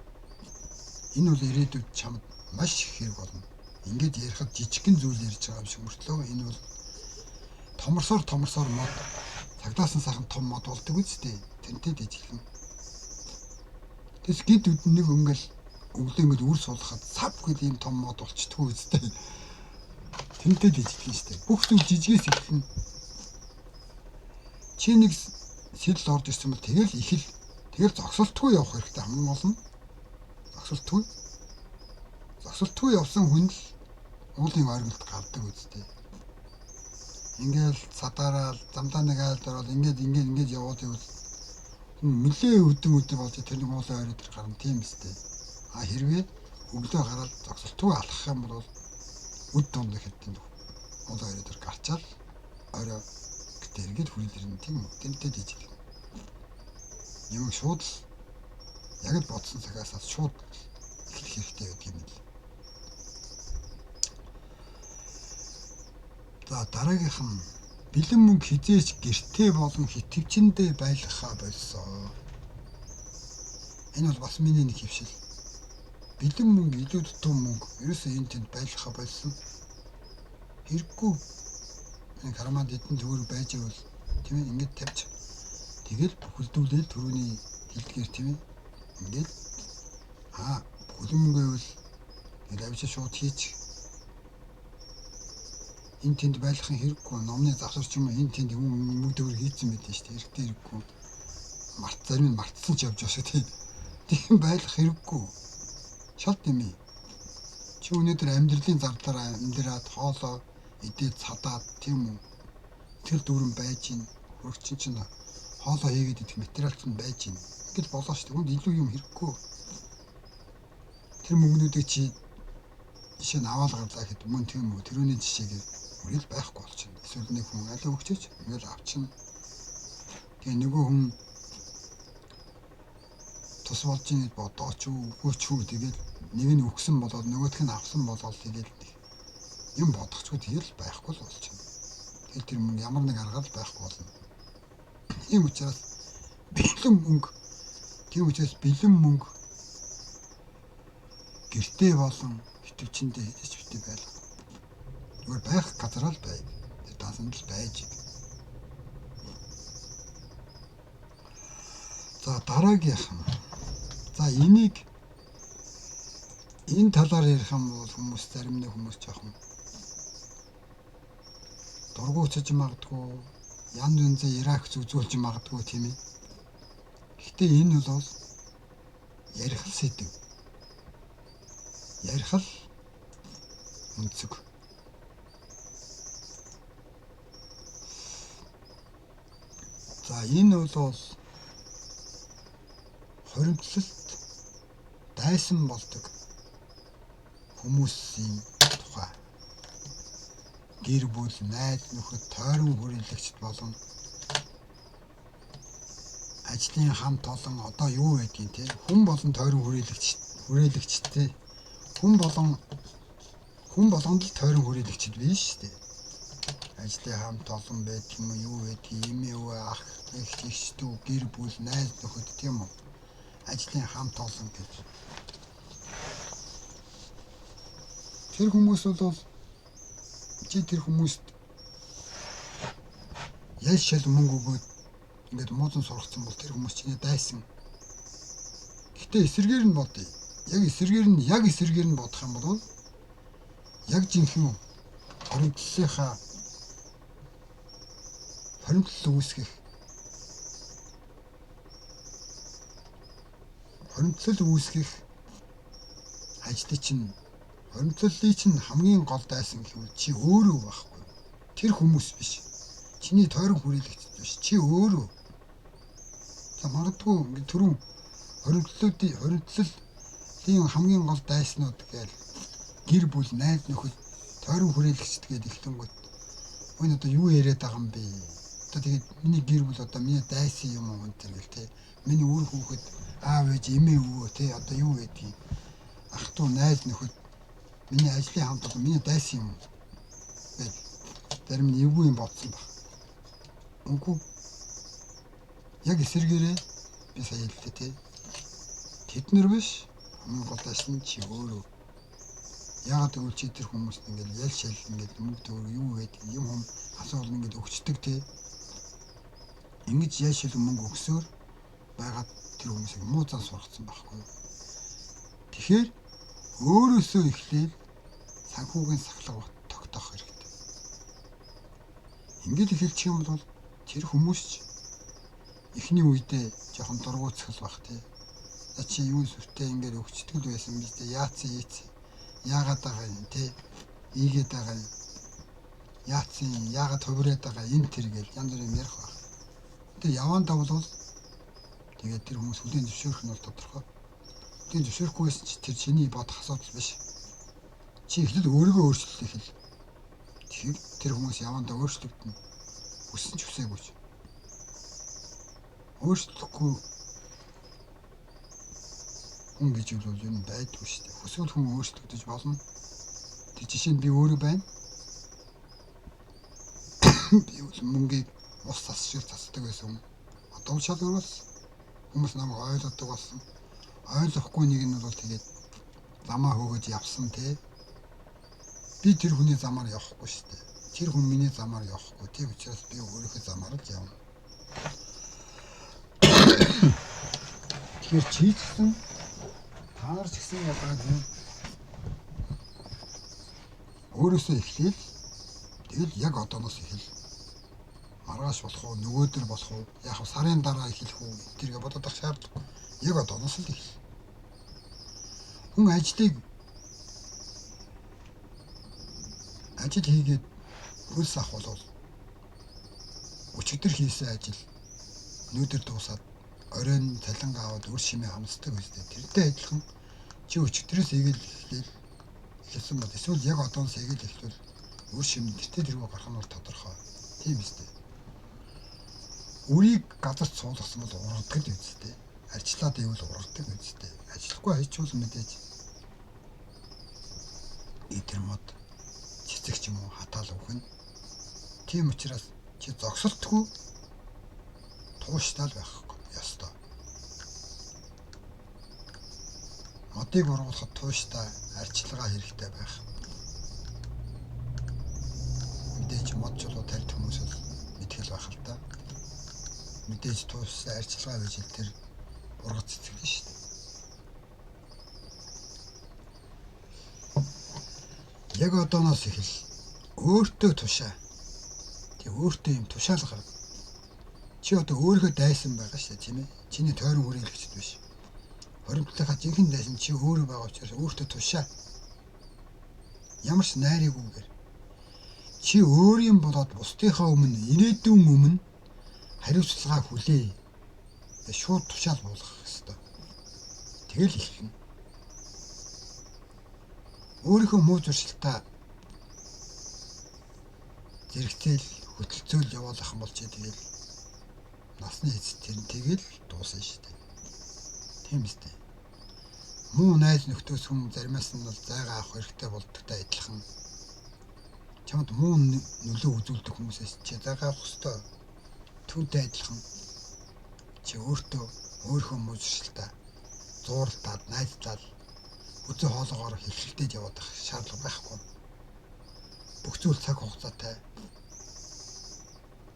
Энэ бол ирээдүйд чамд маш их хэрэг болно. Ингээд ярихад жижигхэн зүйл ярьж байгаа юм шиг мөртлөө энэ бол томорсоор томорсоор мод цагдаасан сайхан том мод болдог үстэй. Тэнтэй дэжиглэн. Тэс гид үд нэг өнгөл өглөө ингээд үр суулгахад сав гэл ийм том мод болчтгүй үстэй. Тэнтэй дэжиглэн штэ. Бүх зүйл жижигээс эхэлнэ. Чи нэг сэтэл орж ирсэн бол тэгэл ихэл тэгэл зогсолтгүй явах хэрэгтэй хамгийн гол нь. Зогсолтгүй. Зогсолтгүй явсан хүн л уулын оргилд гардаг үстэй. Ингээл садаараа замдаа нэг айлд ороод ингээд ингээд ингээд яваад ивэл хүн нэлээ өдөн өдөр болж тэр нэг уулын орой дээр гарна тийм үстэй. А хэрвээ өглөө гараад зогсолтгүй алхах юм бол үд дунд хэдэн уулын орой дээр гарчаал орой гэтээ эргээд хүрэл ирнэ тийм үү. Тэнтэй дижил. Юм шууд л яг л бодсон цагаас шууд эхлэх хэрэгтэй байдаг юм л. За дараагийнх нь бэлэн мөнгө хизээч гэртээ болон хитвчэндээ байлгахаа болсон. Энэ бол бас миний нэг хөвшил. Бэлэн мөнгө, илүү дутуу мөнгө ерөөсөө энэ тэнд байлгахаа болсон. Хэрэггүй. Энэ карманд эдэн төгрөг байж ивэл тийм ээ ингээд тавьж тэгэл бүхэлдүүлээл түрүүний хэлдгээр тийм ээ ингээд бүхэл мөнгө байвал ингээд авчиж шууд хийчих. Энэ тэнд байлгахын хэрэггүй. Номны завсар ч юм уу энэ тэнд мөнгө төгрөг хийцэн байт нь шүү дээ. Хэрэгтэй хэрэггүй. Март зарим нь мартсан ч явж байгаа шүү дээ. Тийм байлгах хэрэггүй. Шал тийм ээ. Чи өнөөдөр амьдралын зардлаар амьдраад хоолоо идээд цадаад тийм үү. Тэр дүүрэн байж гин. Хөрөгчин чинь хоолоо хийгээд идэх материал чинь байж гин. Ингээд болоо шүү дээ. Хүнд илүү юм хэрэггүй. Тэр мөнгнүүдийг чи жишээ нь аваад гарлаа гэхэд мөн тийм үү. Тэрүүний жишээгээр үрэл байхгүй болчихно. Эсвэл нэг хүн аль өгчөөч ингээл авчна. Тэгээ нөгөө хүн тус болж ийн гэж бодооч үү, үгүй ч үү тэгээд нэг нь өгсөн болоод нөгөөх нь авсан болоод тэгээд юм бодохчгүй тэгэл байхгүй л болчихно. Тэгэл тэр мөнгө ямар нэг аргаар л байхгүй болно. Тийм учраас бэлэн мөнгө, тийм учраас бэлэн мөнгө гэртээ болон хитвчэндээ хэдэж битээ байлга. Зүгээр байх газараа л байг. Тэр дансанд л байж. За дараагийнх нь. За энийг энэ талаар ярих юм бол хүмүүс зарим нэг хүмүүс жоохон дургуутсаж магадгүй, янз янзын иерарх үзүүлж магадгүй тийм ээ. Гэхдээ энэ бол ярих л сэдэв. Ярих л өнцөг. За энэ бол хоримтлалт дайсан болдог хүмүүсийн тухай. Гэр бүл, найз нөхөд, тойрон хүрээлэгчд болон ажлын хамт олон одоо юу байдгийг те хүн болон тойрон хүрээлэгчтэй хүн болон хүн болгонд л тойрон хүрээлэгчд биш шүү дээ. Ажлын хамт олон байдаг юм уу, юу байдаг, эмээ өвөө, ах, эгч, эгч дүү, гэр бүл, найз нөхөд тийм үү? Ажлын хамт олон гэж. Тэр хүмүүс бол чи тэр хүмүүст ял шал мөнгө өгөөд ингээд муузан сургацсан бол тэр хүмүүс чиний дайсан. Гэхдээ эсэргээр нь бодъё. Яг эсэргээр нь бодох юм бол яг жинхэнэ хоримтлалынхаа хоримтлал үүсгэх ажлыг чинь хоримтлалыг чинь хамгийн гол дайсан гэвэл чи өөрөө байхгүй. Тэр хүмүүс биш. Чиний тойрон хүрээлэгч биш. Чи өөрөө. За магадгүй ингээд түрүүн хоримтлалын хамгийн гол дайснууд гээл гэр бүл, найз нөхөд, тойрон хүрээлэгчд гээд эхлэнгүүт энэ одоо юу яриад байгаа юм бэ? Одоо тэгээд миний гэр бүл одоо миний дайсан юм уу энэ гэл те. Миний үр хүүхэд, аав ээж, эмээ өвөө те одоо юу байдгийг ах トゥ найз нөхөд миний ажлын хамт олон миний дайсан юм гэж зарим нь эвгүй юм бодсон баг. Үгүй. Яг эсэргээрээ би сая хэллээ те. Тэд нар биш хамгийн гол дайсан чи өөрөө. Яагаад гэвэл чи тэр хүмүүст ингээл ял шал ингээл мөнгө төгрөг юу байдаг юм хүм асуувал ингээд өгчдөг те. Ингэж ял шал мөнгө өгсөөр байгаад тэр хүмүүсийг муу зан сургацсан байхгүй. Тэгэхээр өөрөөсөө эхлээл санхүүгийн сахилга тогтоох хэрэгтэй. Ингээд эхэлчих юм бол тэр хүмүүс ч эхний үедээ жоохон дургуутсгал байх тий. За чи юу сүртэй ингээд өгчдөг л байсан биз дээ. Яатсан ийцэн. Яагаад байгаа юм тий. Ийгээд байгаа юм. Яатсан яагаад хувираад байгаа энэ тэр гэл янз бүрийн ярих байх. Тэгээ яваандаа бол тэгээд тэр хүмүүс хүлээн зөвшөөрөх нь бол тодорхой. Хүлээн зөвшөөрөхгүй байсан чи тэр чиний бодох асуудал биш. Чи эхлэл өөрийгөө өөрчлөлт эхэл. Тэгэхээр тэр хүмүүс яваандаа өөрчлөгдөнө. Хүссэн ч хүсээгүй ч. Өөрчлөхгүй Хүн гэж бол юм байдгүй шүү дээ. Хүсвэл хүн өөрчлөгдөж болно. Тэр жишээ нь би өөрөө байна. Би бол мөнгийг ус цас шиг цасдаг байсан. Одоо шал өөр болсон. Хүмүүс намайг ойлгодог болсон. Ойлгохгүй нэг нь бол тэгээд замаа хөөгөж явсан те. Би тэр хүний замаар явахгүй шүү дээ. Тэр хүн миний замаар явахгүй. Тийм учраас би өөрийнхөө замаар л явна. Тэгэхээр чи ч гэсэн та нар ч гэсэн ялгаагүй өөрөөсөө эхлээл тэгэл яг одооноос эхэл. Маргааш болох уу, нөгөөдөр болох уу, яг сарын дараа эхлэх үү тэргээ бодоод ах шаардлагагүй. Яг одооноос л эхэл. Хүн ажлыг ажил хийгээд хөлс авах бол өчигдөр хийсэн ажил өнөөдөр дуусаад оройн цалингаа аваад үр шимээ хамсдаг үстэй. Тэрнтэй адилхан чи өчигдрөөс игээл эхлээл эхэлсэн бол эсвэл яг одооноос игээл эхлвэл үр шим тэртээ тэргүй гарах нь бол тодорхой. Тийм үстэй. Үрийг газарт суулгасан бол ургадаг л үстэй. Ажиллаад ивэл ургадаг үстэй. Ажиллахгүй хайчвал мэдээж идэр мод цэцэг ч юм уу хатаал өгнө. Тийм учраас чи зогсолтгүй тууштай л байх ёстой. Модыг ургуулахад тууштай арчилгаа хэрэгтэй байх. Мэдээж мод чулуу тарьд хүмүүс бол мэдхэл байх л та. Мэдээж тууштай арчилгаа байж л тэр ургац цэцгэлнэ шүү дээ. Яг одооноос эхэл өөртөө тушаа. Тэг өөртөө юм тушаал гарга. Чи одоо өөрийнхөө дайсан байгаа шүү дээ, тийм ээ? Чиний тойрон хүрээлэгчд биш. Хоримтлынхаа жинхэнэ дайсан чи өөрөө байгаа учраас өөртөө тушаа. Ямар ч найрыгүйгээр чи өөрийн болоод бусдынхаа өмнө, ирээдүйн өмнө хариуцлага хүлээ. Шууд тушаал буулгах ёстой. Тэгэл эхэлнэ. Өөрийнхөө муу зуршилтаа зэрэгцээл хөтөлцөөл явуулах юм бол чи тэгэл насны эцэст тэр нь тэгэл дуусна шүү дээ. Тийм үстэй. Муу найз нөхдөөс хүн заримаас нь бол зайгаа авах хэрэгтэй болдогтой адилхан. Чамд муу нөлөө үзүүлдэг хүмүүсээс чи зайгаа авах ёстой. Түүнтэй адилхан чи өөртөө өөрийнхөө муу зуршилтаа зууралтаад найзлаад үзэн хоолоогоор хилхилдээд яваад байх шаардлага байхгүй. Бүх зүйл цаг хугацаатай.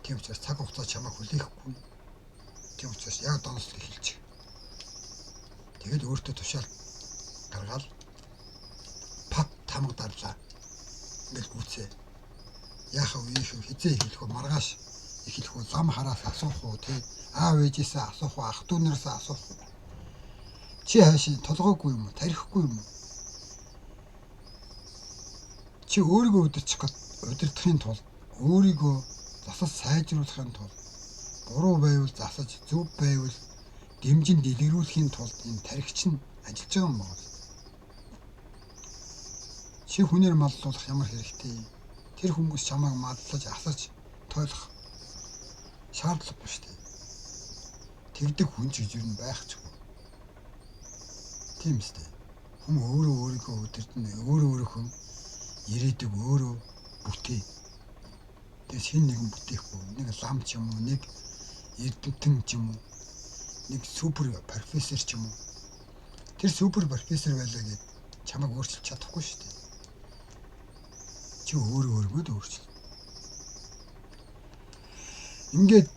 Тийм учраас цаг хугацаа чамайг хүлээхгүй. Тийм учраас яг донослог эхэлчих. Тэгэл өөртөө тушаал гаргаал пат тамга дарлаа. Ингээл гүцээ. Яахав ийх вэ? Хизээ эхлэх үү? Маргааш эхлэх үү? Лам хараас асуух уу? Тэ? Аав ээжээсээ асуух уу? Ах дүү нараас асуух уу? Чи хаашаа толгойгүй юм уу? Тарихгүй юм уу? Чи өөрийгөө удирдах гээд удирдахын тулд өөрийгөө засаж сайжруулахын тулд буруу байвал засаж, зөв байвал дэмжин дэлгэрүүлэхийн тулд энэ тархич нь ажиллаж байгаа юм байна. Чи хүнээр маллуулах ямар хэрэгтэй юм? Тэр хүмүүс чамайг маллаж, асаж, тойлох шаардлагагүй шүү дээ. Тэгдэг хүн ч гэж юу байх ч үгүй. Тийм үстэй. Хүн өөрөө өөрийгөө удирдна, өөрөө өөрийнхөө ирээдүг өөрөө бүтээ. Тэгээс хэн нэгэн бүтээхгүй. Нэг лам ч юм уу, нэг эрдэмтэн ч юм уу, нэг супер профессор ч юм уу. Тэр супер профессор байлаа гэд чамайг өөрчилж чадахгүй шүү дээ. Чи өөрөө өөрийгөө л өөрчил. Ингээд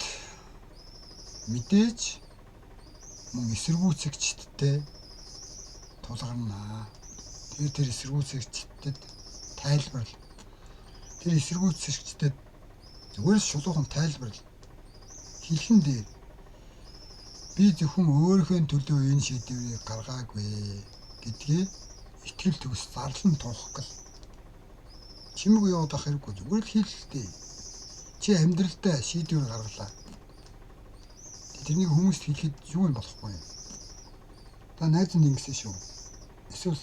мэдээж мөн эсэргүүцэгчдтэй тулгарнаа. Тэр эсэргүүцэгчдэд тайлбарл. Тэр эсэргүүцэгчдэд зүгээр л шулуухан тайлбарл. Хэлхэн дээр би зөвхөн өөрийнхөө төлөө энэ шийдвэрийг гаргаагүй гэдгийг итгэл төгс зарлан туух гал. Чимэг яваад ах хэрэггүй зүгээр л хэлэлтэй. Чи амьдралдаа шийдвэр гаргалаа. Тэрнийг хүмүүст хэлэхэд юу юм болохгүй юм. Та найз нь ингэсэн шүү. Эсвэл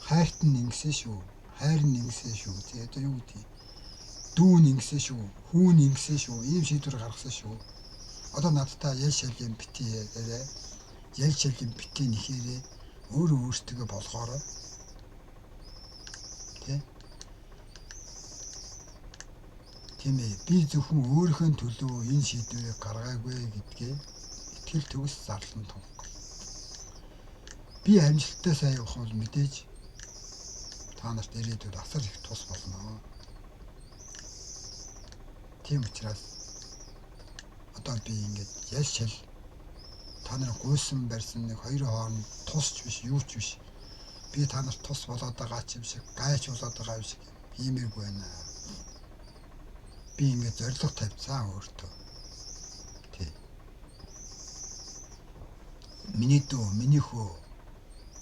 хайрт нь ингэсэн шүү. Хайр нь ингэсэн шүү. Тэ одоо юу гэдэг юм? Дүү нь ингэсэн шүү. Хүү нь ингэсэн шүү. Ийм шийдвэр гаргасан шүү. Одоо надтай ял шал юм бити яриа. Ял шал юм бити нэхээрээ. Өөрөө өөртөө болгоорой. Тэ? Тийм ээ. Би зөвхөн өөрийнхөө төлөө энэ шийдвэрийг гаргаагүй гэдгээ итгэл төгс зарлан тунх. Би амжилттай сайн явах бол мэдээж та нарт ирээдүйд асар их тус болно. Тийм учраас одоо би ингээд ял шал та нар гуйсан барьсан нэг хоёрын хооронд тусч биш, юу ч биш. Би та нарт тус болоод байгаа ч юм шиг, гайч болоод байгаа юм шиг хиймээргүй байна. Би ингээд зорилго тавьцаа өөртөө. Тий. Миний дүү, миний хөө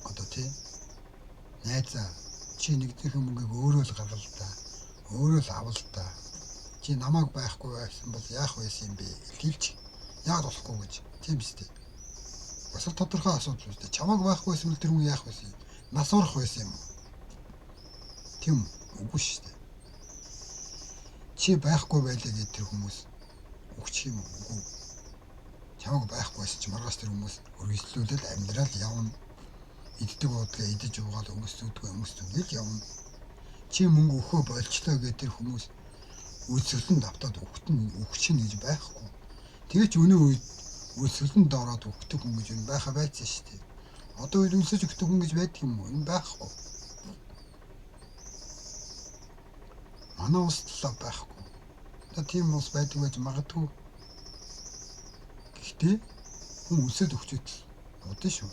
одоо тий. Найзаа чи нэгдэх мөнгийг өөрөө л гаргал та. Өөрөө л авал та. Чи намайг байхгүй байсан бол яах байсан юм бэ? Хэлж яг болохгүй гэж. Тийм үстэй. Бас л тодорхой асуудал үстэй. Чамайг байхгүй байсан бол тэр хүн яах байсан юм? Нас орох байсан юм уу? Тийм үгүй шүү дээ. Чи байхгүй байлаа гэдэг тэр хүмүүс өгчих юм уу? Үгүй. Чамайг байхгүй байсан чи маргааш тэр хүмүүс өргөжлүүлэл амьдрал явна. Иддэг уудгаа идэж уугаал өмс зүдгөө өмс зүгэл явна. Чи мөнгө өгөхөө болчлоо гэдэг тэр хүмүүс үйлсгэлэн давтаад өгтөн өгч чинь гэж байхгүй. Тэгээ ч өнөө үед үйлсгэлэн доороод өгдөг хүн гэж юм байха байсан шүү дээ. Одоо үед үлсэж өгдөг хүн гэж байдаг юм уу? Энэ байхгүй. Манай улс талаа байхгүй. Одоо тийм улс байдаг байж магадгүй. Гэхдээ хүн үлсээд өгчөөд л удаа шүү.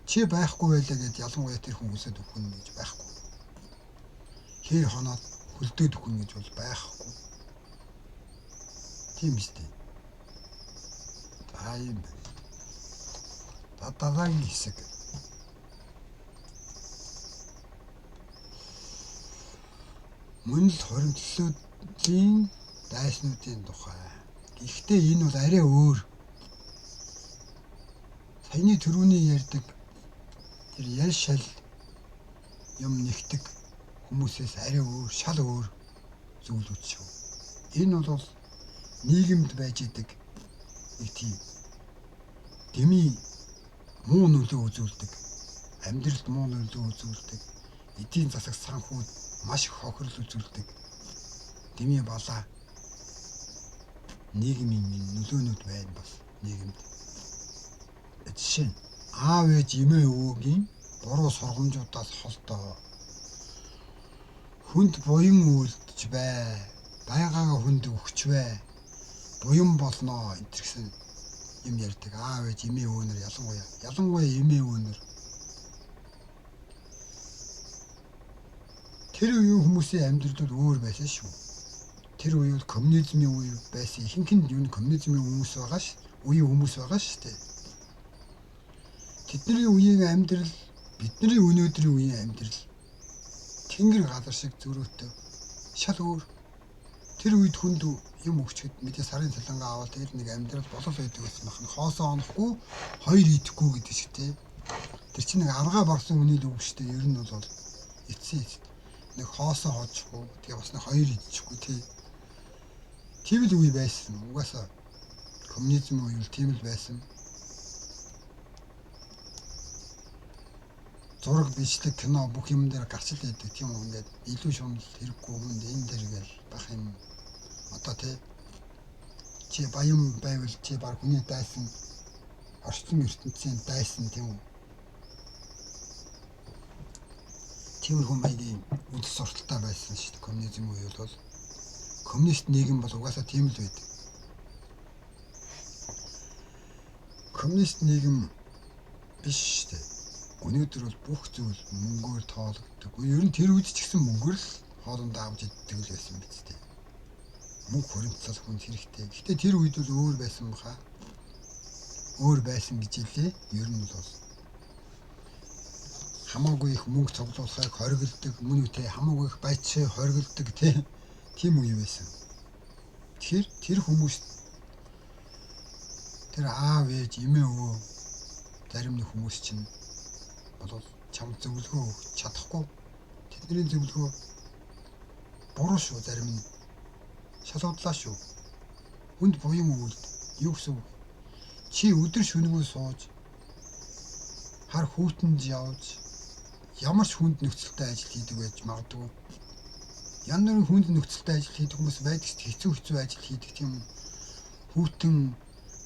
Чи байхгүй байлаа гэд ялангуяа тэр хүн үлсээд өгөх нь гэж байхгүй. Хэр хоноод хөлдөөд өгөх нь гэж бол байхгүй. Тийм үстэй. За юм байна. За дараагийн хэсэг. Мөн л хуримтлалын дайснуудын тухай. Гэхдээ энэ бол арай өөр. Саяны түрүүний ярьдаг тэр ял шал юм нэгтэг хүмүүсээс арай өөр, шал өөр зүйлүүд шүү. Энэ бол нийгэмд байж идэг нэг тийм дэмий муу нөлөө үзүүлдэг, амьдралд муу нөлөө үзүүлдэг, эдийн засаг санхүүд маш их хохирол үзүүлдэг дэмий балаа нийгмийн нөлөөнүүд байна бас нийгэмд. Жишээ нь аав ээж эмээ өвөөгийн буруу сургамжуудаас холдоо. Хүнд буян үйлдэж бай. Байгаагаа хүнд өгч бай. Буян болноо энэ гэсэн юм ярьдаг. Аав ээж эмээ өвөөнөр ялангуяа эмээ өвөөнөр. Тэр үеийн хүмүүсийн амьдрал бол өөр байсан шүү. Тэр үе бол коммунизмын үе байсан. Ихэнх нь юу коммунизмын хүмүүс байгаа ш. Үеийн хүмүүс байгаа шүү дээ. Тэдний үеийн амьдрал, бидний өнөөдрийн үеийн амьдрал тэнгэр газар шиг зөрөөтэй. Шал өөр. Тэр үед хүнд юм өгчөд мэдээ сарын цалингаа аваад тэгэл нэг амьдрал болол байдаг байсан байна. Хоосоо онохгүй, хоёр идэхгүй гэдэг шиг тий. Тэр чинь нэг аргаа барсан хүний л үг шүү дээ. Ер нь бол эцсийн эцэст нэг хоосоо хожихгүй, тэгээ бас нэг хоёр идчихгүй тий. Тийм л үе байсан. Угаасаа коммунизм үе л тийм л байсан. Зураг, бичлэг, кино бүх юм дээр гарч л идэг тийм үү, ингээд илүү шунал хэрэггүй хүнд энэ дээр гээл бах юм. Одоо тий чи баян байвал чи баг хүний дайсан, орчин ертөнцийн дайсан тийм үү. Тиймэрхүү маягийн үзэл сурталтай байсан шүү дээ. Коммунизм үе бол коммунист нийгэм бол угаасаа тийм л байдаг. Коммунист нийгэм биш шүү дээ. Өнөөдөр бол бүх зүйл мөнгөөр тоологддог. Ер нь тэр үед ч гэсэн мөнгөөр л хоолундаа авч иддэг л байсан биз дээ. Мөнгө хуримтлал хүнд хэрэгтэй. Гэхдээ тэр үед бол өөр байсан баха. Өөр байсан гэж хэлээ. Ер нь бол хамаагүй их мөнгө цуглуулахыг хориглодог, мөн үү те хамаагүй их баячээ хориглодог те тийм үе байсан. Тэгэхээр тэр хүмүүс тэр аав ээж эмээ өвөө зарим нэг хүмүүс чинь бол чам зөвлөгөө өгч чадахгүй. Тэдний зөвлөгөө буруу шүү, зарим нь шалуудлаа шүү. Хүнд буян өгөлд юу гэсэн үг? Чи өдөр шөнөгүй сууж Хар хүүтэнд явж ямар ч хүнд нөхцөлтэй ажил хийдэг байж магадгүй. Янз бүрийн хүнд нөхцөлтэй ажил хийдэг хүмүүс байдаг ч хэцүү хэцүү ажил хийдэг тийм үү. Хүүтэн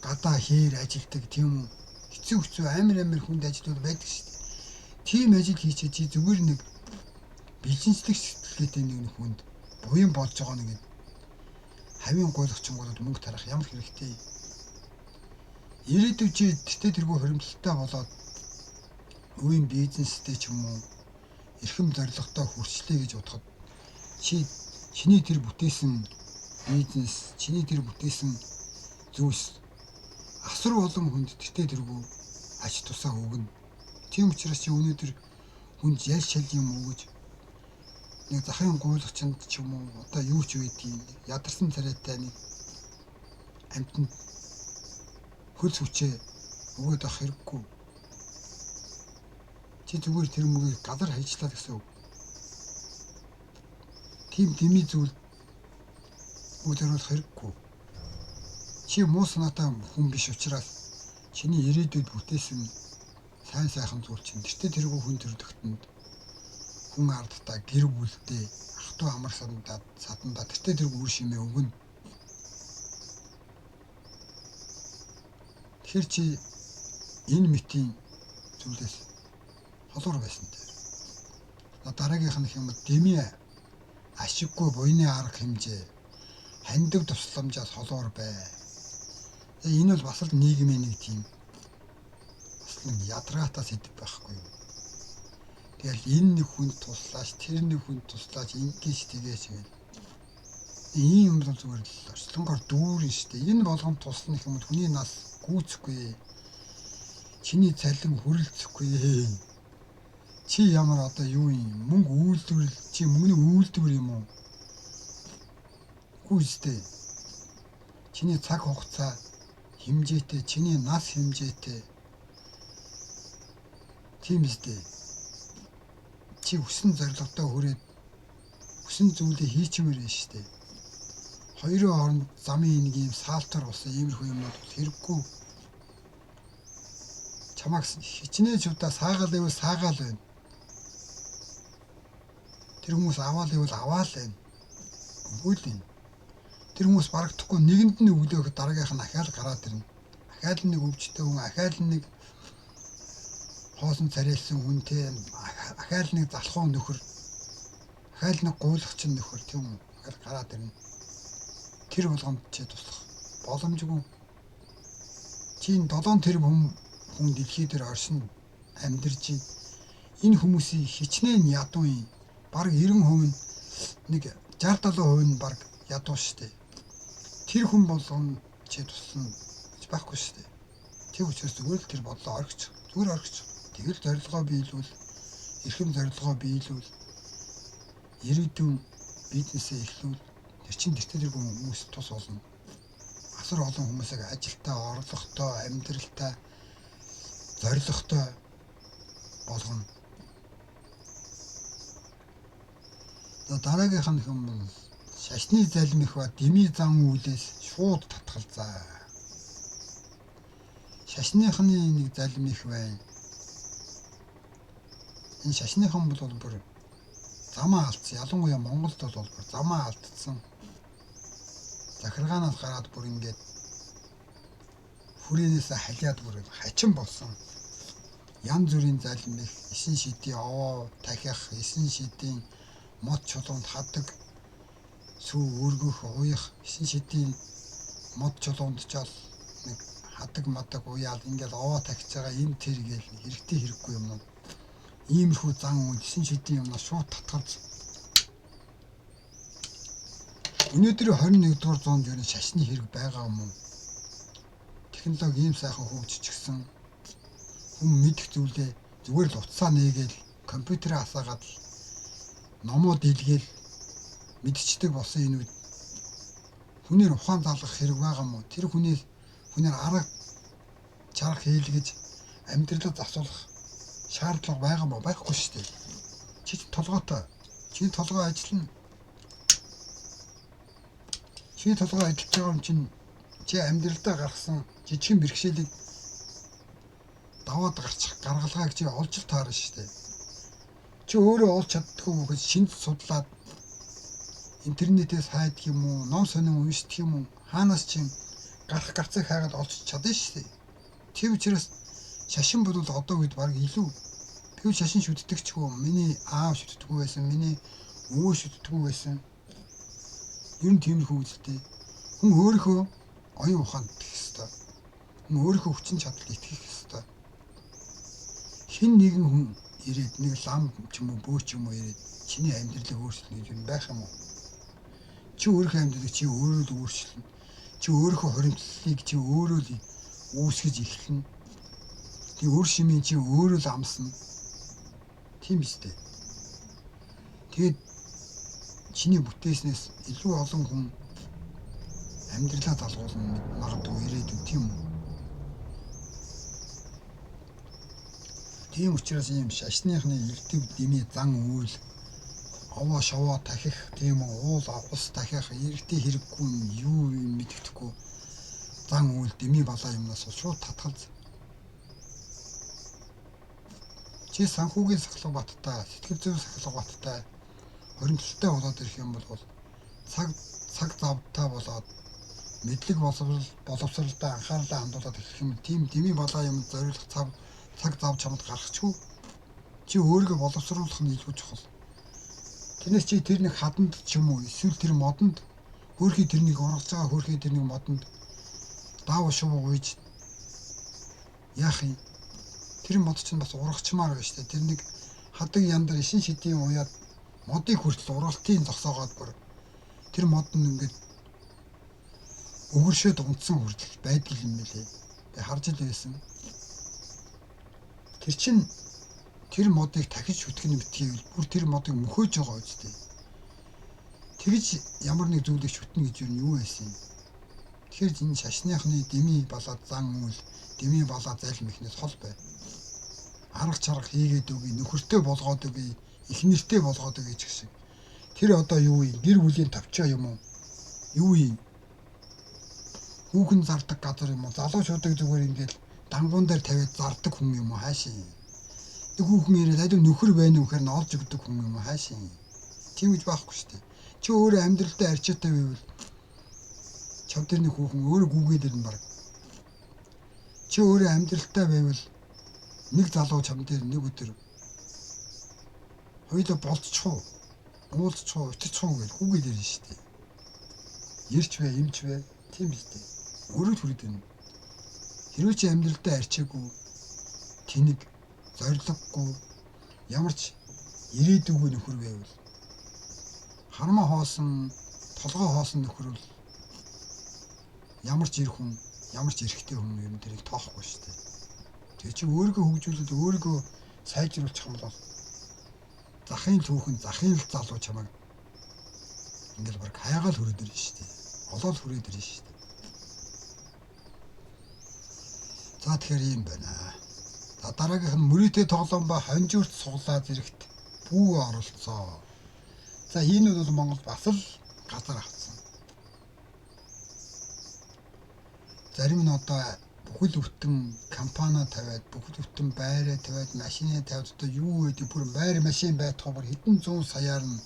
гадаа хээр ажилдаг тийм үү. Хэцүү хэцүү амар амар хүнд ажлууд байдаг шүү дээ. Тийм ажил хийчээ чи зүгээр нэг бэлжинчлэх сэтгэлгээтэй нэг хүнд буян болж байгаа нэг хавийн гуйлагчингуудад мөнгө тарах ямар хэрэгтэй. Ирээдүйд чи тэртээ тэргүй хоримтлалтай болоод үеийн бизнестэй ч юм уу эрхэм зорилготой хүрчлээ гэж бодоход чи чиний тэр бүтээсэн бизнес, чиний тэр бүтээсэн зүйлс асар олон хүнд тэртээ тэргүй ач тусаа өгнө. Тийм учраас чи өнөөдөр хүнд ял шал юм өгөж нэг захын гуйлагчинд ч юм уу одоо юу ч байдгийг ядарсан царайтай нэг амьтанд хөл сүчээ өгөөд авах хэрэггүй. Чи зүгээр тэр мөгийг газар хайчлаа гэсэн үг. Тийм дэмий зүйл бүгд хариулах хэрэггүй. Чи муу санаатай хүн биш учраас чиний ирээдүйд бүтээсэн сайн сайхан зүйл чинь тэртээ тэргүй хүн төрөлхтөнд хүн ардтаа гэр бүлдээ ах トゥ амар садандаа садандаа тэртээ тэргүй үр шимээ өгнө. Тэгэхээр чи энэ мэтийн зүйлээс холуур байсан дээр. Дараагийнх нь юм дэмий ашиггүй буйны арга хэмжээ хандив тусламжаас холуур бай. Энэ бол бас л нийгмийн нэг тийм бас нэг ядаргаатай сэдв байхгүй юу. Тэгэл энэ нэг хүнд туслаач, тэр нэг хүнд туслаач, ингэж тэгээч гэл. Ийм юм бол зүгээр л орчлонгоор дүүрэн штэ. Энэ болгон туслана гэх юм бол хүний нас гүйцэхгүй. Чиний цалин хүрэлцэхгүй. Чи ямар одоо юу юм мөнгө үйлдвэрлэл чи мөнгөний үйлдвэр юм уу? Үгүй ээ. Чиний цаг хугацаа хэмжээтэй, чиний нас хэмжээтэй. Тийм үстэй. Чи хүсэн зорилготой хүрээд хүсэн зүйлээ хийчмээр байна шүү дээ. Хоёрын хооронд замын нэг юм саалтар болсон иймэрхүү юмнууд бол хэрэггүй. Чамайг хичнээн ч удаа саагаал байвал саагаал байна. Тэр хүмүүс аваал байвал аваал байна. Үгүй л юм. Тэр хүмүүс барагдахгүй нэгэнд нь өглөөх дараагийнх нь ахаал гараад ирнэ. Ахаал нэг өвчтэй хүн, ахаал нэг хоосон царайлсан хүн те, ахаал нэг залхуу нөхөр, ахаал нэг гуйлагчин нөхөр тийм үү? Ахаал гараад ирнэ. Тэр болгонд чи туслах боломжгүй. Чи энэ 7 тэрбум хүн дэлхий дээр оршин амьдарч энэ хүмүүсийн хичнээн ядуу юм. Бараг 90% нь нэг 60 70% нь бараг ядуу шүү дээ. Тэр хүн болгон чи туслана гэж байхгүй шүү дээ. Тэр учраас зүгээр л тэр бодлоо орхич, зүгээр орхич. Тэгэл зорилгоо биелүүл, эрхэм зорилгоо биелүүл, ирээдүйн бизнесээ эхлүүл. Тэр чинь тэртээ тэргүй хүмүүс тус болно. Асар олон хүмүүсийг ажилтаа, орлоготой, амьдралтай, зорилготой болгоно. За дараагийнх нь хэм бол шашны залмих ба дэмий зан үйлээс шууд татгалзаа. Шашныхны нэг залмих байна. Энэ шашныхан бол бүр замаа алдсан. Ялангуяа Монголд бол бүр замаа алдсан. Захиргаанаас гараад бүр ингээд хүрээнээс халиад бүр хачин болсон. Янз бүрийн залмих, эсэн шидийн овоо тахих, эсэн шидийн мод чулуунд хадаг, сүү өргөх, уях, эсэн шидийн мод чулуунд жол нэг хадаг мадаг уяал ингээл овоо тахиж байгаа энэ тэр гээл хэрэгтэй хэрэггүй юмнууд. Иймэрхүү зан үйл эсэн шидийн юмнаас шууд татгалз. Өнөөдөр 21-р зуунд ер нь шашны хэрэг байгаа юм уу? Технологи ийм сайхан хөгжчихсөн. Хүн мэдэх зүйлээ зүгээр л утсаа нээгээл компьютерээ асаагаад л номууд илгээл мэдчихдэг болсон энэ үед хүнээр ухаан залгах хэрэг байгаа юм уу? Тэр хүний хүнээр арга чарга хийлгэж амьдралаа засуулах шаардлага байгаа юм уу? Байхгүй шүү дээ. Чи толгойтой. Чиний толгой ажиллана. Чиний толгой ажиллаж байгаа юм чинь чи амьдралдаа гаргасан жижигхэн бэрхшээлийг Даваад гарчих гаргалгааг чи олж л таарна шүү дээ. Чи өөрөө олж чаддгүй гэж шинж судлаад интернетээс хайдаг юм уу, ном сонин уншдаг юм уу, хаанаас чи гарах гарцыг хайгаад олж чадна шүү дээ. Тийм учраас шашин бол одоо үед баг илүү. Би шашин шүтдэгчгүй, миний аав шүтдэггүй байсан, миний өвөө шүтдэггүй байсан. Ер нь тиймэрхүү үзэлтэй. Хүн өөрийнхөө оюун ухаанд итгэх ёстой. Хүн өөрийнхөө хүчин чадалд итгэх ёстой. Хэн нэгэн хүн ирээд нэг лам ч юм уу, бөө ч юм уу ирээд чиний амьдралыг өөрчилнө гэж юм байх юм уу? Чи өөрийнхөө амьдралыг чи өөрөө л өөрчилнө. Чи өөрийнхөө хоримтлалыг чи өөрөө л үүсгэж эхэлнэ. Тэг өр шимийн чи өөрөө л амсна. Тийм биз дээ. Тэгээд чиний бүтээснээс илүү олон хүн амьдралаа залгуулна магадгүй ирээдүйн, тийм үү? Тийм учраас ийм шашныхны элдв дэмий зан үйл овоо шовоо тахих, тийм үү, уул ус тахих, иргэдийн хэрэггүй юу юм мэддэхгүй зан үйл дэмий балаа юмнаас шууд татгалз. Чи санхүүгийн сахилга баттай, сэтгэл зүйн сахилга баттай, хоримтлалтай болоод ирэх юм бол цаг завтай болоод мэдлэг боловсралдаа анхаарлаа хандуулад ирэх юм, тийм дэмий балаа юм зориулах цаг зав чамд гаргachгүй. Чи өөрийгөө боловсруулах нь илүү чухал. Тэрнээс чи тэр нэг хаданд ч юм уу эсвэл тэр модонд хөөрхий тэр нэг ургаж байгаа хөөрхий тэр нэг модонд даав шувуу гуйж яах юм? Тэр мод чинь бас ургачмаар байна шүү дээ. Тэр нэг хадаг яндар ишин шидийн уяад модыг хүртэл ургалтын зогсоогоод бүр тэр мод нь ингээд өвөршөөд унтсан хүртэл байдаг юм билээ. Би харж л байсан. Тэр чинь тэр модыг дахиж шүтгэн битгийвэл бүр тэр модыг мөхөөж байгаа үстэй. Тэгж ямар нэг зүйлийг шүтнэ гэж юу байсан юм? Тэгэхээр энэ шашныхны дэмий балаа зан үйл, дэмий балаа залим ихнээс хол бай. Арга чарга хийгээд өгье, нөхөртэй болгоод өгье, их нэртэй болгоод өгье гэх шиг. Тэр одоо юу юм? Гэр бүлийн товчоо юм уу? Юу юм? Хүүхэн зардаг газар юм уу? Залуучуудыг зүгээр ингээл дангуун дээр тавиад зардаг хүн юм уу? Хаашаа юм? Тэг хүүхэн ирээд алив нөхөр байна уу гэхээр нь олж өгдөг хүн юм уу? Хаашаа юм? Тийм гэж байхгүй шүү дээ. Чи өөрөө амьдралдаа арчаатай байвал чам тэрний хүүхэн өөрөө гүгээд ирнэ баг. Чи өөрөө амьдралтай байвал нэг залуу чам дээр нэг өдөр хоёулаа болцчих уу? Уулзчих уу, учирчих уу гэж гүгээд ирнэ шүү дээ. Ирч вэ, эмч вэ? Тийм биз дээ. Өөрөө л хүрээд ирнэ. Хэрвээ чи амьдралдаа арчаагүй, тэнэг, зориггүй, ямар ч ирээдүгөө нөхөр байвал хармаа хоосон, толгой хоосон нөхөр бол ямар ч эр хүн, ямар ч эрэгтэй хүн юм дэрийг тоохгүй шүү дээ. Тэгээ чи өөрийгөө хөгжүүлээд өөрийгөө сайжруулчих юм бол захын түүхэн, захын л залуу чамайг ингээл баг хайгаал хүрээд ирнэ шүү дээ. Олоол хүрээд ирнэ шүү дээ. За тэгэхээр ийм байна. За дараагийнх нь мөрийтэй тоглоом ба хонжуурт суглаа зэрэгт бүү оролцоо. За энэ бол Монгол бас л газар авсан. Зарим нь одоо бүхэл бүтэн компани тавиад, бүхэл бүтэн байраа тавиад, машинаа тавиад одоо юу гэдэг бүр байр машин байтугай бүр хэдэн зуун саяар нь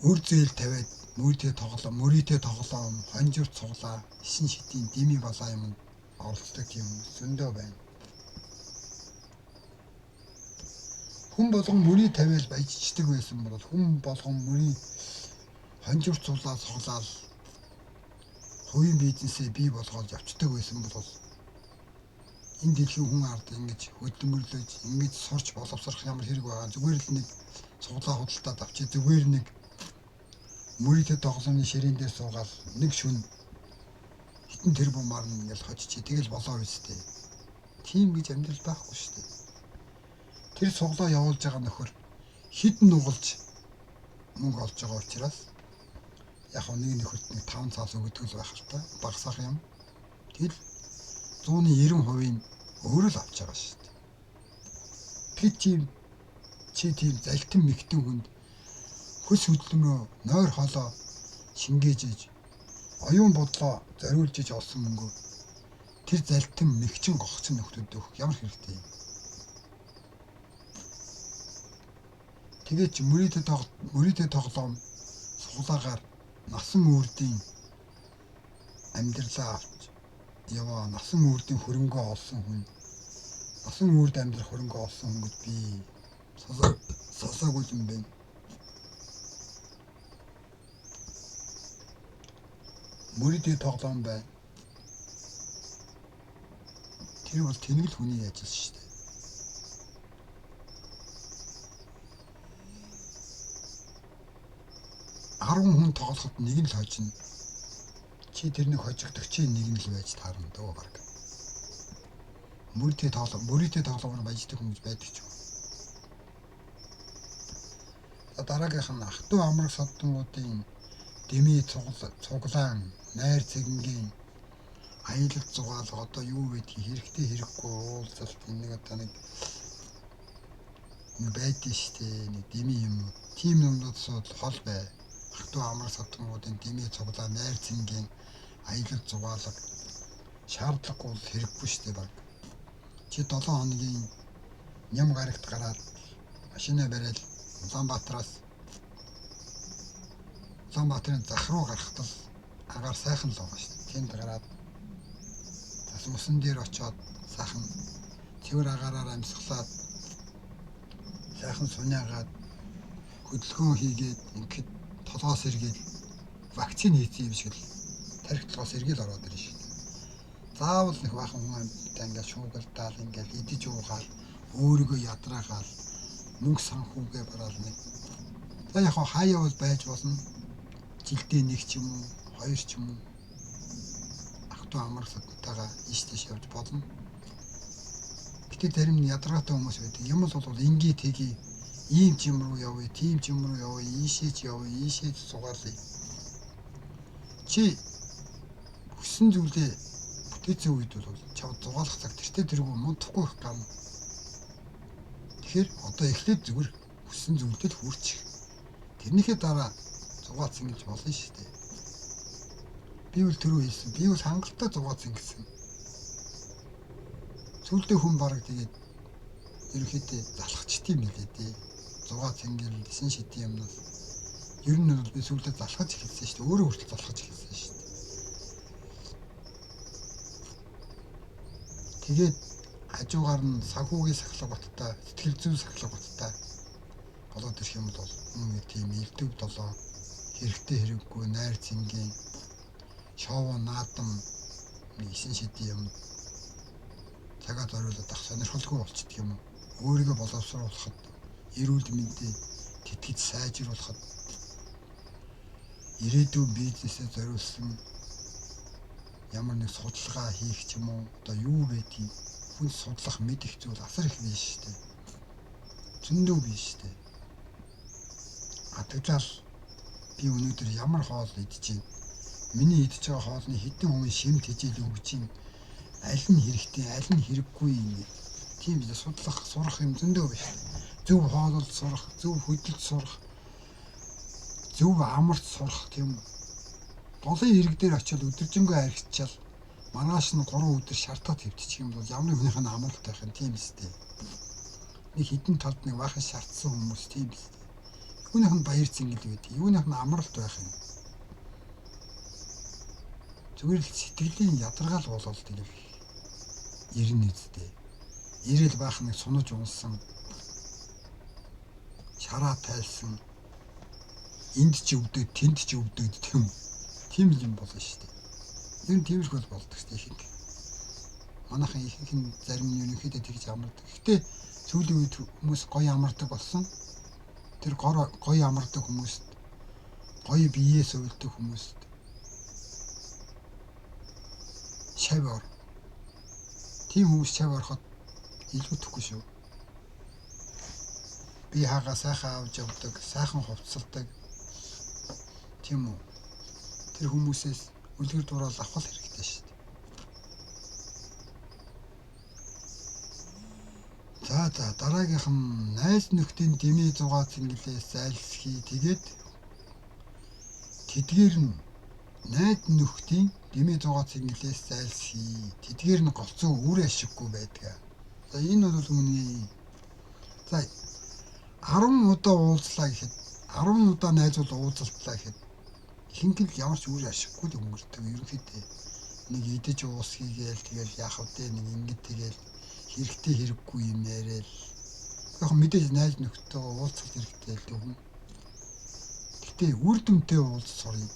өр зээл тавиад мөрийтэй тоглоом, хонжуурт суглаа, шин шидийн дими балаа юм оролцдог юм зөндөө байна. Хүн болгон мөрий тавиал баяжчихдаг байсан бол хүн болгон мөрий хонжуурт суглаа суглаал хувийн бизнесээ бий болгоод явцдаг байсан бол энэ дэлхийн хүн ард ингэж хөдөлмөрлөж, ингэж сурч боловсрох ямар хэрэг байгаа. Зүгээр л нэг суглаа худалдаад авчи, зүгээр нэг мөрийтэй тоглоомны ширээн дээр суугаал нэг шүн хитэн тэрбумаар нь ингээл хожчих. Тэгэл болоо үстэй. Тийм гэж амьдрал байхгүй шүү дээ. Тэр суглаа явуулж байгаа нөхөр хідэн нугалж мөнгө олж байгаа учраас яг нэг нөхөрт нэг 5 цаас өгдөг л байх л та. Багсах юм. Тэгэл 190% нь өөрөө л авч байгаа шүү дээ. Тэр тийм чи тийм залтан мэгтэн хүнд хөлс хөдөлмөрөө нойр хоолоо шингээж иж оюун бодлоо зориулж иж олсон мөнгөө Тэр залтан мэгчин гогцсон нөхдүүд өгөх ямар хэрэгтэй юм. Тэгээд ч мөрийтэй тоглоом суглаагаар насан үрдийн амьдралаа авч яваа, насан үрдийн хөрөнгөө олсон хүн, насан үрд амьдрах хөрөнгөө олсон хүн гэж би сонсоогүй юм байна. Мөрийтэй тоглоом байна. Тэр бол тэнэгэл хүний ажил шүү дээ. 10 хүн тоглоход нэг нь л хожино. Чи тэрнийг хожигдогчийн нэг нь л байж таарна дөө баг. Мөрийтэй тоглоомоор баяждаг хүмүүс байдаг ч юм. За дараагийнх нь ах トゥ амраг содонгуудын дэмий цуглаан найр цэгэнгийн аялал зугаалга одоо юу байдгийг хэрэгтэй хэрэггүй уулзалт энэ нэг одоо нэг байдгийн шүү дээ. Нэг дэмий юм. Тим юмнууд сууд хол бай. Ах トゥ амраг содонгуудын дэмий цуглаан найр цэнгийн аялал зугаалга шаардлагагүй бол хэрэггүй шүү дээ баг. Чи 7 хоногийн ням гарагт гараад машинаа бариад Улаанбаатарын зах руу гарахад л агаар сайхан л байгаа шүү дээ. Тэнд гараад бас мөсөн дээр очиод сайхан цэвэр агаараар амьсгалаад сайхан суниагаад хөдөлгөөн хийгээд ингээд толгоос эргээд вакцин хийсэн юм шиг л тарих толгоос эргээл ороод ирнэ шүү дээ. Заавал нэг баахан хүн амьттай ингээд шуугалдаал ингээд идэж уугаал өөрийгөө ядраагаал мөнгө санхүүгээ бараал нэг. За яг хаяа бол байж болно. Жилдээ нэг ч юм уу, хоёр ч юм уу ах トゥ амар садтайгаа ийш тийш явж болно. Гэтэ зарим нь ядаргаатай хүмүүс байдаг. Юм л бол энгийн тгий ийм ч юм руу явъя, тийм ч юм руу явъя, ийшээ ч явъя, ийшээ ч сугаалъя. Чи хүссэн зүйлээ бүтээсэн үед бол чав зугаалах цаг тэртээ тэргүй мундахгүй их гарна. Тэгэхээр одоо эхлээд зүгээр хүссэн зүйлдээ л хүрчих. Тэрнийхээ дараа зугаалсан гэж болно шүү дээ. Би бол түрүү хэлсэн. Би бол хангалттай зугаалсан гэсэн. Сүүлдээ хүн бараг тэгээд ерөнхийдөө залхачт юм билээ дээ. Зугаа цэнгэл эсэн шидийн юмнаас ер нь бол би сүүлдээ залхаж эхэлсэн шүү дээ. Өөрөө хүртэл залхаж эхэлсэн шүү дээ. Тэгээд хажуугаар нь санхүүгийн сахилга баттай, сэтгэл зүйн сахилга баттай болоод ирэх юм бол хүн тийм элдв долоо хэрэгтэй хэрэггүй найр цэнгийн шоу наадам нэг эсэн шидийн юм цагаа зориулаад ах сонирхолгүй болчдөг юм уу? Өөрийгөө боловсруулахад, эрүүл мэндийг тэтгэж сайжруулахад, ирээдүйн бизнесээ зориулсан ямар нэг судалгаа хийх ч юм уу, одоо юу байдгийг хүн судлах мэдэх зүйл асар их биш шүү дээ. Зөндөө биш шүү дээ. Атгажаал би өнөөдөр ямар хоол идэж байна? Миний идэж байгаа хоолны хэдэн хувийн шимт хичээл өгч байна? Аль нь хэрэгтэй, аль нь хэрэггүй юм. Тийм биз, судлах, сурах юм зөндөө биш. Зөв хоололд сурах, зөв хөдөлж сурах, зөв амарч сурах тийм үү. Голын ирэг дээр очиод өдөржингөө архичаал маргааш нь 3 өдөр шартаад хэвтчих юм бол ямар хүнийх нь амралт байх юм тийм үстэй. Нэг хідэн талд нэг баахан шаардсан хүмүүс тийм үстэй. Юуных нь баяр цэнгэл байдаг, юуных нь амралт байх юм. Зүгээр л сэтгэлийн ядаргаал болол тэгэл ирнэ үстэй. Ирэл баахан нэг сунаж унсан, шараа тайлсан, энд ч өвдөд, тэнд ч өвдөд тийм үү. Тийм л юм болно шүү дээ. Ер нь тиймэрхүү бол болдог шүү дээ ихэнх. Манайхан ихэнх нь зарим нь ерөнхийдөө тэгж амардаг. Гэхдээ сүүлийн үед хүмүүс гоё амардаг болсон. Тэр гоё амардаг хүмүүст, гоё биеэ сувилдаг хүмүүст шав ор. Тийм хүмүүс шав ороход илүү төхгүй шүү. Би хагаа сайхан авч явдаг, сайхан хувцалдаг. Тийм үү? Тэр хүмүүсээс үлгэр дураал авах хэрэгтэй шүү дээ. За дараагийнх нь найз нөхдийн дэмий зугаа цэнгэлээс зайлсхий. Тэгээд тэдгээр нь Найд нөхдийн дэмий зугаа цэнгэлээс зайлсхий. Тэдгээр нь голцоо үр ашиггүй байдаг. За энэ бол үнэ. За 10 удаа уулзлаа гэхэд 10 удаа найзууд уулзалтлаа гэхэд ихэнх л ямар ч үр ашиггүй л өнгөрдөг ерөнхийдөө. Нэг идэж уус хийгээл тэгэл яах вэ, нэг ингэж тэгэл хэрэгтэй хэрэггүй юм яриад. Яг мэдээж найз нөхдөйгөө уулзах хэрэгтэй л дээ хүн. Гэтэ үр дүнтэй уулзах сурыг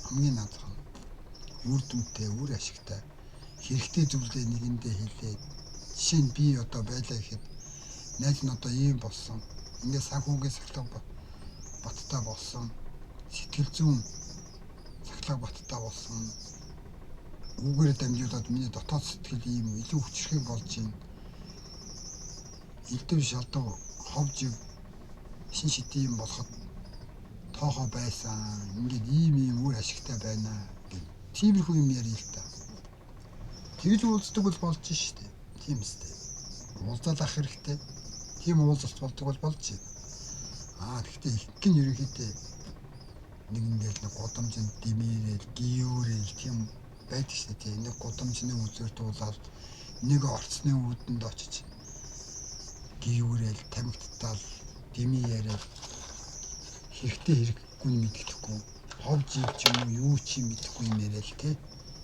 хамгийн наазах нь үр дүнтэй, үр ашигтай хэрэгтэй зүйлээ нэгэндээ хэлээд, жишээ нь би одоо байлаа гэхэд найз нь одоо ийм болсон, ингээд санхүүгийн сахилга баттай болсон, сэтгэл зүйн сахилга баттай болсон, үүгээр дамжуулаад миний дотоод сэтгэл ийм илүү хүчрхэг болж байна. Элдв шалдав хов жив шин шидийн юм болоход тоохоо байсан. Ингээд ийм ийм үр ашигтай байна гэх. Тиймэрхүү юм яриа л та. Тэгж уулздаг бол болж штэ. Тийм үстэй. Уулзаал ах хэрэгтэй. Тийм уулзалт болдог бол болж байна. Аа тэгэхдээ ихэнх нь ерөнхийдөө нэг ингээл нэг гудамжинд димээрэл, гиюрэл тийм байдаг штэ тийм. Нэг гудамжны үзээр дуулаад нэг орцны үүдэнд очиж гиюрэл, тамхиттал, дими яриад хэрэгтэй хэрэггүй нь мэддэхгүй, хов жив ч юм уу юу ч юм мэдэхгүй юм яриад те.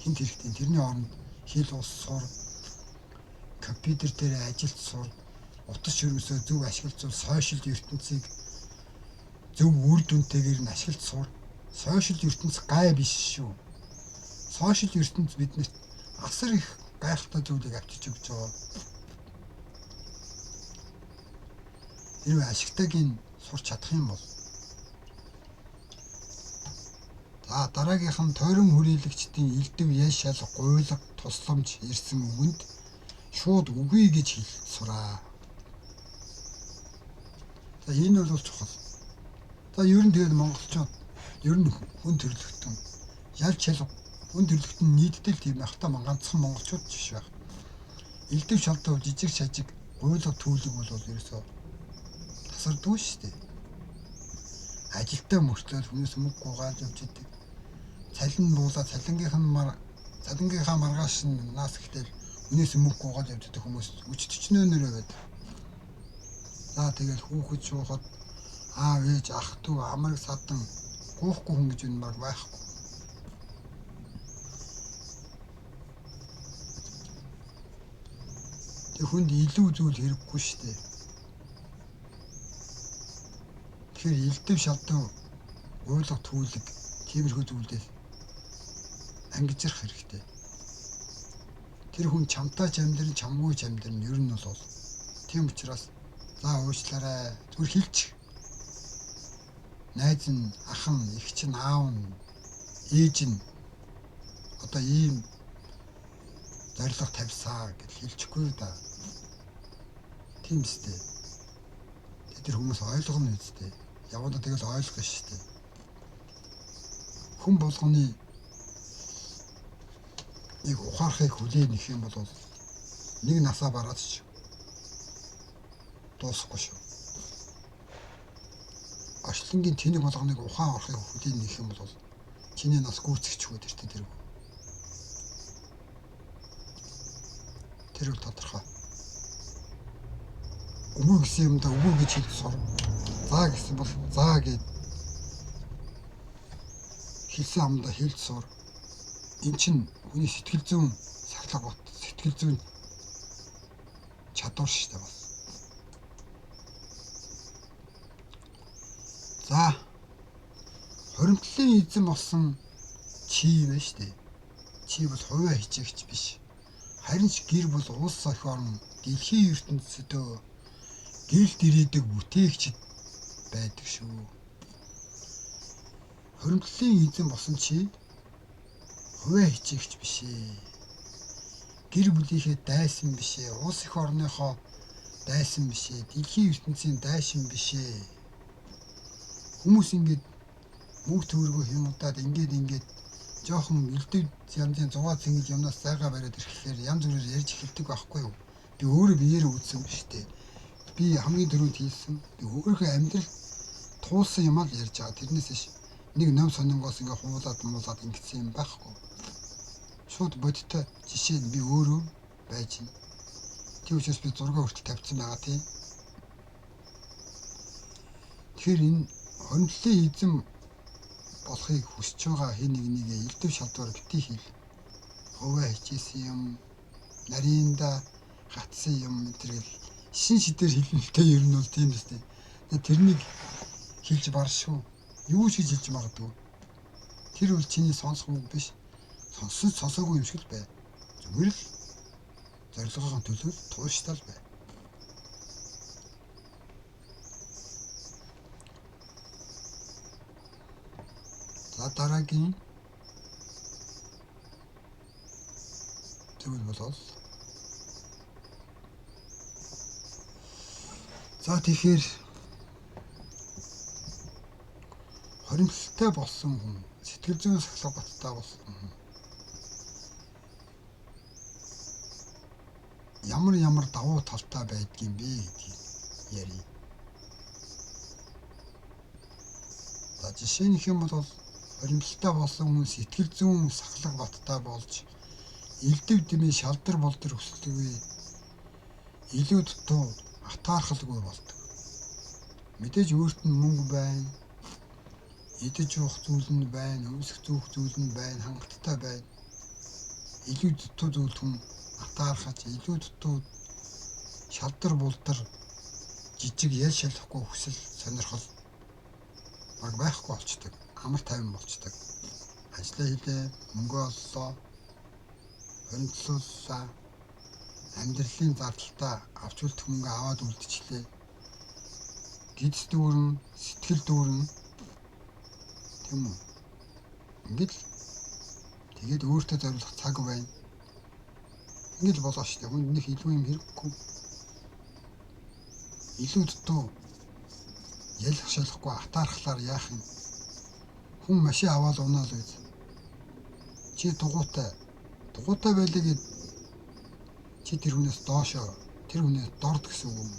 Хинт хэрэгтэй. Тэрний оронд хэл ус сур, компьютер дээр ажилт сур, утас ширүүсөө зөв ашиглаж сошиал ертөнцийг зөв үр дүнтэйгээр нь ашиглаж сур. Сошиал ертөнц гай биш шүү. Сошиал ертөнц биднэрт асар их гайхалтай зүйлийг авчирч өгч байгаа. Хэрвээ ашигтайг нь сурч чадах юм бол. За дараагийнх нь тойрон хүрээлэгчдийн элдв ял шал гуйлга тусламж ирсэн үгэнд шууд үгүй гэж хэл сураа. За энэ бол чухал. За ер нь тэгээд монголчууд ер нь хүн төрөлхтөн ял шал хүн төрөлхтөн нийтдээ л тийм байх та, ганцхан монголчууд ч биш байх. Элдв шалдав жижиг шажиг гуйлга түүлэг бол ерөөсөө тасардгүй шүү дээ. Ажилтаа мөртлөө хүмүүс мөнгө гуйгаал явж идэг. Цалин буулаа цалингийнх нь цалингийнхаа маргааш нь наас гэтэл хүнээс мөнгө гуйгаал явж идэг хүмүүс өч төчнөөнөрөө байдаг. За тэгэл хүүхэд шуухад аав ээж ах дүү амраг садан гуйхгүй хүн гэж энэ баг байхгүй. Тэг хүнд илүү зүйл хэрэггүй шүү дээ. Тэгэхээр элдв шалдав уйлга түүлэг тиймэрхүү зүйлээс ангижрах хэрэгтэй. Тэр хүн чамтай ч амьдрын чамгүй ч амьдрын ер нь бол тийм учраас за уучлаарай зүгээр хэлчих. Найз нь, ах нь, эгч нь, аав нь, ээж нь одоо ийм зорилго тавьсаа гэж хэлчихгүй да. Тийм үстэй. Тэр хүмүүс ойлгоно үстэй. Явандаа тэгэл ойлгох шүү дээ. Хүн болгоны нэг ухаарахыг хүлээн нэх юм бол нэг насаа бараад ч дуусахгүй шүү. Очлонгийн тэнэг болгоныг ухаан орохыг хүлээн нэх юм бол чиний нас гүйцэгчгүй тэртээ тэрэг. Тэр бол тодорхой. Үгүй гэсэн юмдаа үгүй гэж хэлж сур. За гэсэн бол за гэд хэлсэн амдаа хэлж сур. Эн чинь хүний сэтгэл зүйн сахилга бат, сэтгэл зүйн чадвар шүү дээ бас. За хуримтлалын эзэн болсон чи байна шүү дээ. Чи бол хувиа хичээгч биш. Харин ч гэр бол улс ох орн дэлхийн ертөнцийн гэрэлт ирээдэг бүтээгчд байдаг шүү. Хуримтлалын эзэн болсон чи хувиа хичээгч биш ээ. Гэр бүлийнхээ дайсан биш ээ. Улс эх орныхоо дайсан биш ээ. Дэлхийн ертөнцийн дайшин биш ээ. Хүмүүс ингээд мөнгө төгрөгөө хямдаад ингээд жоохон элдв янзын зугаа цэнгэл юмнаас зайгаа бариад ирэхлээр янз бүрээр ярьж эхэлдэг байхгүй юу? Би өөрөө биеэр үзсэн биш үү? Би хамгийн түрүүнд хийсэн. Би өөрийнхөө амьдрал туулсан юм аа л ярьж байгаа. Тэрнээс биш Нэг ном сонингоос ингээ хуулаад муулаад ингэсэн юм байхгүй. Шууд бодиттой жишээ нь би өөрөө байж байна. Тийм учраас би зураг хүртэл тавьсан байгаа тийм. Тэгэхээр энэ хоримтлалын эзэн болохыг хүсэж байгаа хэн нэгнийгээ элдв шалдвар битгий хэл. Хувиа хичээсэн юм, нарийнда гатсан юм энэ гэл шин шидээр хэлнэлтэй ер нь бол тийм биз дээ. Тэрнийг хэлж баршгүй. Юу ч гэж хэлж магадгүй. Тэр үл чиний сонсох үг биш. Сонссон сонсоогүй юм шиг л бай. Зүгээр л зорилгын төлөө тууштай л бай. За дараагийн зүйл бол за тэгэхээр хоримтлалтай болсон хүн, сэтгэл зүйн сахилга баттай болсон хүн ямар ямар давуу талтай байдгийм бэ гэдгийг ярья. За жишээ нь хэм бол хоримтлалтай болсон хүн сэтгэл зүйн сахилга баттай болж элдв дэмий шалдар болдор өсөлтгүй илүү дутуу атаархалгүй болдог. Мэдээж өөрт нь мөнгө байна, идэж уух зүйл нь байна, өмсөх зүүх зүйл нь байна, хангалттай байна. Илүү дутуу зүйл хүн атаархаж, илүү дутуу шалдар булдар жижиг ял шалахгүй хүсэл сонирхол баг байхгүй болчдөг. Амар тайван болчдөг. Ажлаа хийлээ, мөнгө оллоо, хоригдлууллаа, амьдралын зардалтаа авч үлдэх мөнгө аваад үлдчихлээ. Гидс дүүрэн, сэтгэл дүүрэн тийм үү? Ингээд л тэгээд өөртөө зориулах цаг байна. Ингээд л болоо шүү дээ. Хүнд нэг илүү юм хэрэггүй. Илүү дутуу ялах шалахгүй атаархлаар яах юм? Хүн машин аваад унаал үз. Чи дугуйтай. Дугуйтай байлаа гэд чи тэр хүнээс доошоо, тэр хүнээс дорд гэсэн үг юм.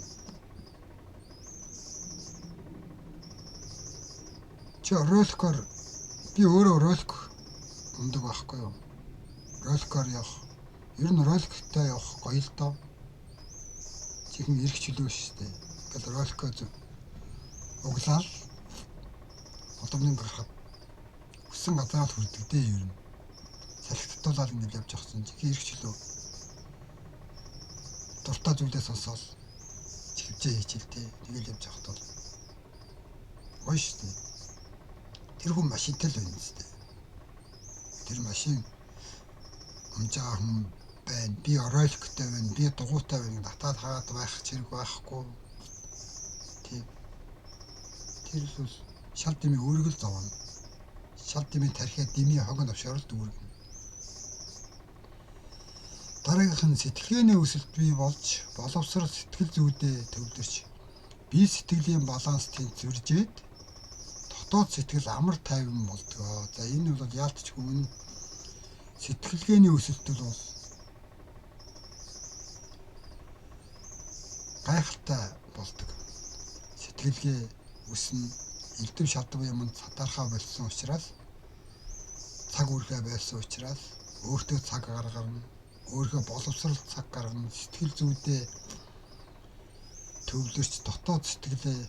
Чи роликоор би өөрөө ролик ундаг байхгүй юу? Роликоор явах. Ер нь роликтой явах гоё л доо. Чихэн эрх чөлөө шүү дээ. Ингээл роликоо зү углаал одомнын гарахад хүссэн газараа л хүрдэг дээ ер нь. Салхи татуулаад ингээд явж явах чинь чихэн эрх чөлөө. Дуртай зүйлээ сонсоол чихвчээ хийчихэл дээ. Тэгэл явж явахад бол гоё шүү дээ. Тэр хүн машинтай л байна зү. Тэр машин унж байгаа хүн байна. Би роликтой байна. Би дугуйтай байна. Татаад хаад байх хэрэг байхгүй. Тийм. Тэр л бол шал дэмий өөргөл зовно. Шал дэмий тархиа дэмий хогон авшаар л дүүргэнэ. Дараагийнх нь сэтгэлгээний өсөлт бий болж боловсрол сэтгэл зүйдээ төвлөрч бие сэтгэлийн баланс тэнцвэржээд дотоод сэтгэл амар тайван болдгоо. За энэ бол яалтчгүй үнэн. Сэтгэлгээний өсөлт бол гайхалтай болдог. Сэтгэлгээ өснө, элдв шалдвар юмд сатаархаа болсон учраас цаг үргээ байсан учраас өөртөө цаг гаргана, өөрийнхөө боловсрол цаг гаргана, сэтгэл зүйдээ төвлөрч дотоод сэтгэлээ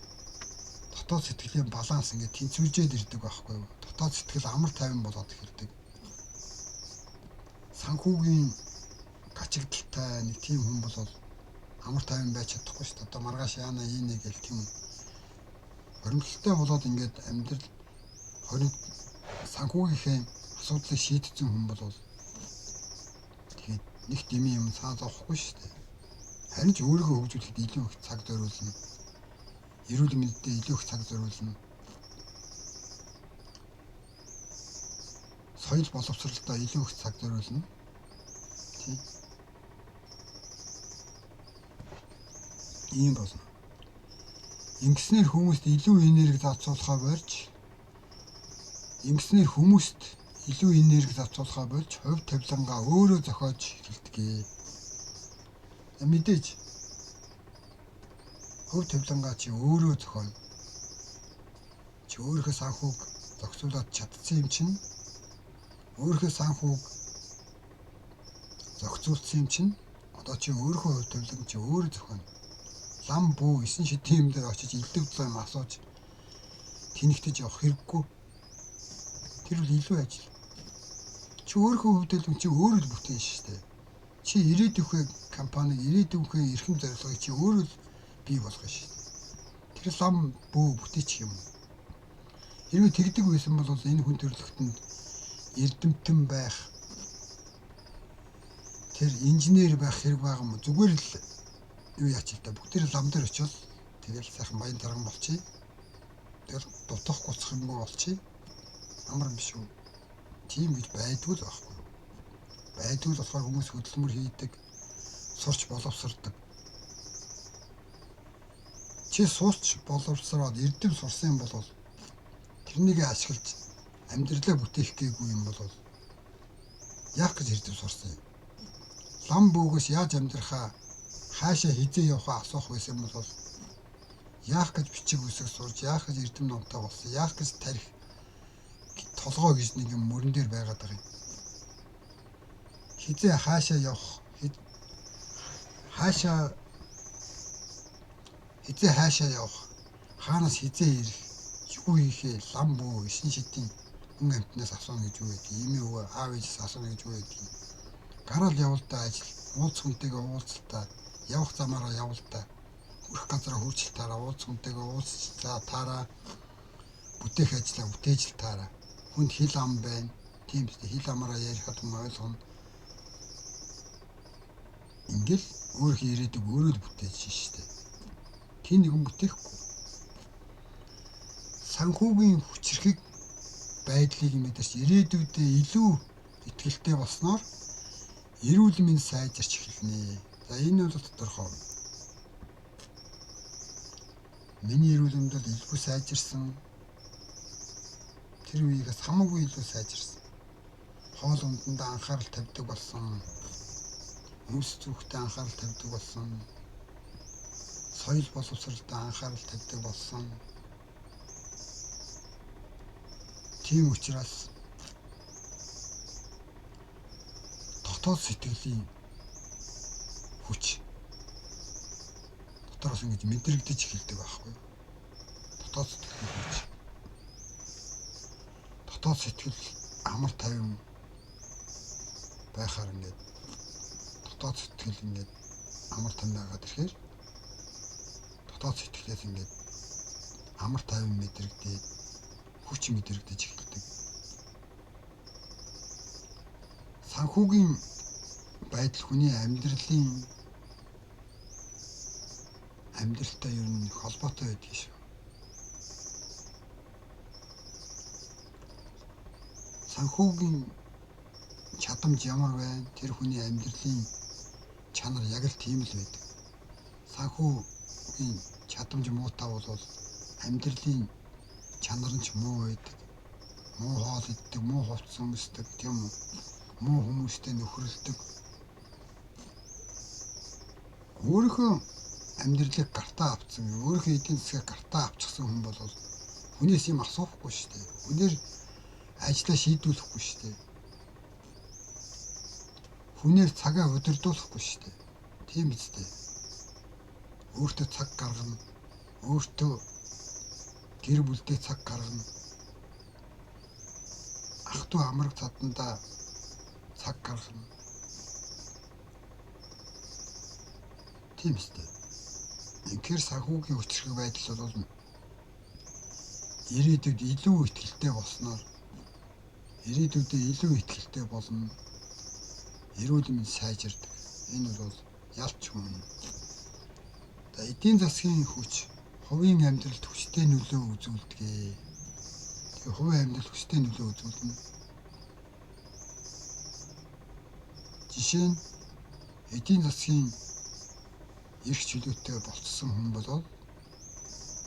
дотоод сэтгэлийн баланс ингээд тэнцвэржээд ирдэг байхгүй юу? Дотоод сэтгэл амар тайван болоод эхэлдэг. Санхүүгийн гачигдaltaй нэг тийм хүн бол амар тайван байж чадахгүй шүү дээ. Одоо маргааш яана ийнэ гэл тийм хоримтлалтай болоод ингээд амьдрал хориг санхүүгийнхээ асуудлыг шийдсэн хүн бол тэгээд нэг дэмий юм цаа зовхгүй шүү дээ. Харин ч өөрийгөө хөгжүүлэхэд илүү их цаг зориулна. Эрүүл мэндэд илүү их цаг зориулна. Соёл боловсролдоо илүү их цаг зориулна. Тийм. Ийм болно. Ингэснээр хүмүүст илүү энерги зарцуулахаа болж ингэснээр хүмүүст илүү энерги зарцуулахаа болж хувь тавилангаа өөрөө зохиож эхэлдэг. Мэдээж хувь тавилангаа чи өөрөө зохионо. Чи өөрийнхөө санхүүг Зохицуулаад чадсан юм чинь өөрийнхөө санхүүг зохицуулсан юм чинь одоо чи өөрийнхөө хувь тавилан чи өөрөө зохионо. Лам бүү 9 шидийн юм дээр очиж элдв дулаан юм асууж тэнэгтэж явах хэрэггүй. Тэр бол илүү ажил. Чи өөрийнхөө хувь тавилан чи өөрөө л бүтээн шүү дээ. Чи ирээдүйнхээ компаниг, ирээдүйнхээ эрхэм зорилгыг чи өөрөө л бий болгоно шүү дээ. Тэр лам бүү бүтээчих юм. Хэрвээ тэгдэг байсан бол энэ хүн төрөлхтөнд эрдэмтэн байх, тэр инженер байх хэрэг байгаа юм уу? Зүгээр л юу яач л та бүгд тэр лам дээр очивол тэгэл сайхан баян тарган болчихъя. Тэгэл дутах гоцох юм болчихъя. Амар юм биш үү? Тийм гэж байдгүй л байхгүй. Байдгүй л болохоор хүмүүс хөдөлмөр хийдэг, сурч боловсрдог. Чи сурч боловсроод эрдэм сурсан юм бол тэрнийг ашиглаж амьдралаа бүтээх гээгүй юм бол яах гэж эрдэм сурсан юм? Лам бүүгээс яаж амьдрахаа, хаашаа хизээ явахаа асуух байсан юм бол яах гэж бичиг үсэг сурч, яах гэж эрдэм номтой болсон, яах гэж тарих толгой гэж нэг юм мөрөн дээр байгаад байгаа юм. Хизээ хаашаа явах, хаашаа хизээ хаашаа явах, хаанаас хизээ ирэх, юу хийхээ лам бүү 9 шидийн хүн амьтнаас асууна гэж юу гэдэг. Эмээ өвөө аав ээжээс асууна гэж юу гэдэг. Гараал явалдаа ажил, уулз хүнтэйгээ уулзалтаа, явах замаараа явалдаа, хүрэх газараа хүрч таараа, уулз хүнтэйгээ уулзцаа таараа, бүтээх ажлаа бүтээж л таараа. Хүнд хил ам байна. Тийм үстэй хил амаараа ярихад хүн ойлгоно. Ингээл өөрийнхөө ирээдүг өөрөө л бүтээж шээ. Тин нэгэн бүтээхгүй. Санхүүгийн хүчрхэг байдлыг мэдэрч ирээдүйдээ илүү итгэлтэй болсноор эрүүл мэнд сайжирч эхэлнэ. За энэ бол тодорхой. Миний эрүүл мэнд бол илүү сайжирсан. Тэр үеигээс хамаагүй илүү сайжирсан. Хоол унтанд анхаарал тавьдаг болсон. Өмс зүрхтэй анхаарал тавьдаг болсон. Соёл боловсролд анхаарал тавьдаг болсон. Тийм учраас дотоод сэтгэлийн хүч дотроос ингэж мэдрэгдэж эхэлдэг байхгүй юу? Дотоод сэтгэлийн хүч. Дотоод сэтгэл амар тайван байхаар ингээд дотоод сэтгэл ингээд амар тайван байгаад ирэхээр дотоод сэтгэлээс ингээд амар тайван мэдрэгдээд хүч мэдрэгдэж эхэлдэг. Санхүүгийн байдал хүний амьдралын амьдралтай ер нь холбоотой байдаг шүү. Санхүүгийн чадамж ямар байна? Тэр хүний амьдралын чанар яг л тийм л байдаг. Санхүүгийн чадамж муутай бол амьдралын чанар нь ч муу байдаг. Муу хоол иддэг, муу хувцас өмсдөг, тийм үү? Муу хүмүүстэй нөхөрлөдөг. Өөрийнхөө амьдралыг гартаа авцсан, өөрийнхөө эдийн засгийг гартаа авчихсан хүн бол хүнээс юм асуухгүй шүү дээ. Хүнээр ажлаа шийдвүлэхгүй шүү дээ. Хүнээр цагаа удирдуулахгүй шүү дээ. Тийм биз дээ. Өөртөө цаг гаргана. Өөртөө гэр бүлдээ цаг гаргана. Ах トゥ амраг цадандаа цаг гаргана. Тийм биз дээ. Үнэхээр санхүүгийн хүчирхэг байдал бол ирээдүйд илүү итгэлтэй болсноор ирээдүйдээ илүү итгэлтэй болно. Эрүүл мэнд сайжирдаг. Энэ бол ялч хүн. За эдийн засгийн хүч хувийн амьдралд хүчтэй нөлөө үзүүлдэг. Тэгээ хувийн амьдрал хүчтэй нөлөө үзүүлнэ. Жишээ нь эдийн засгийн эрх чөлөөтэй болцсон хүн бол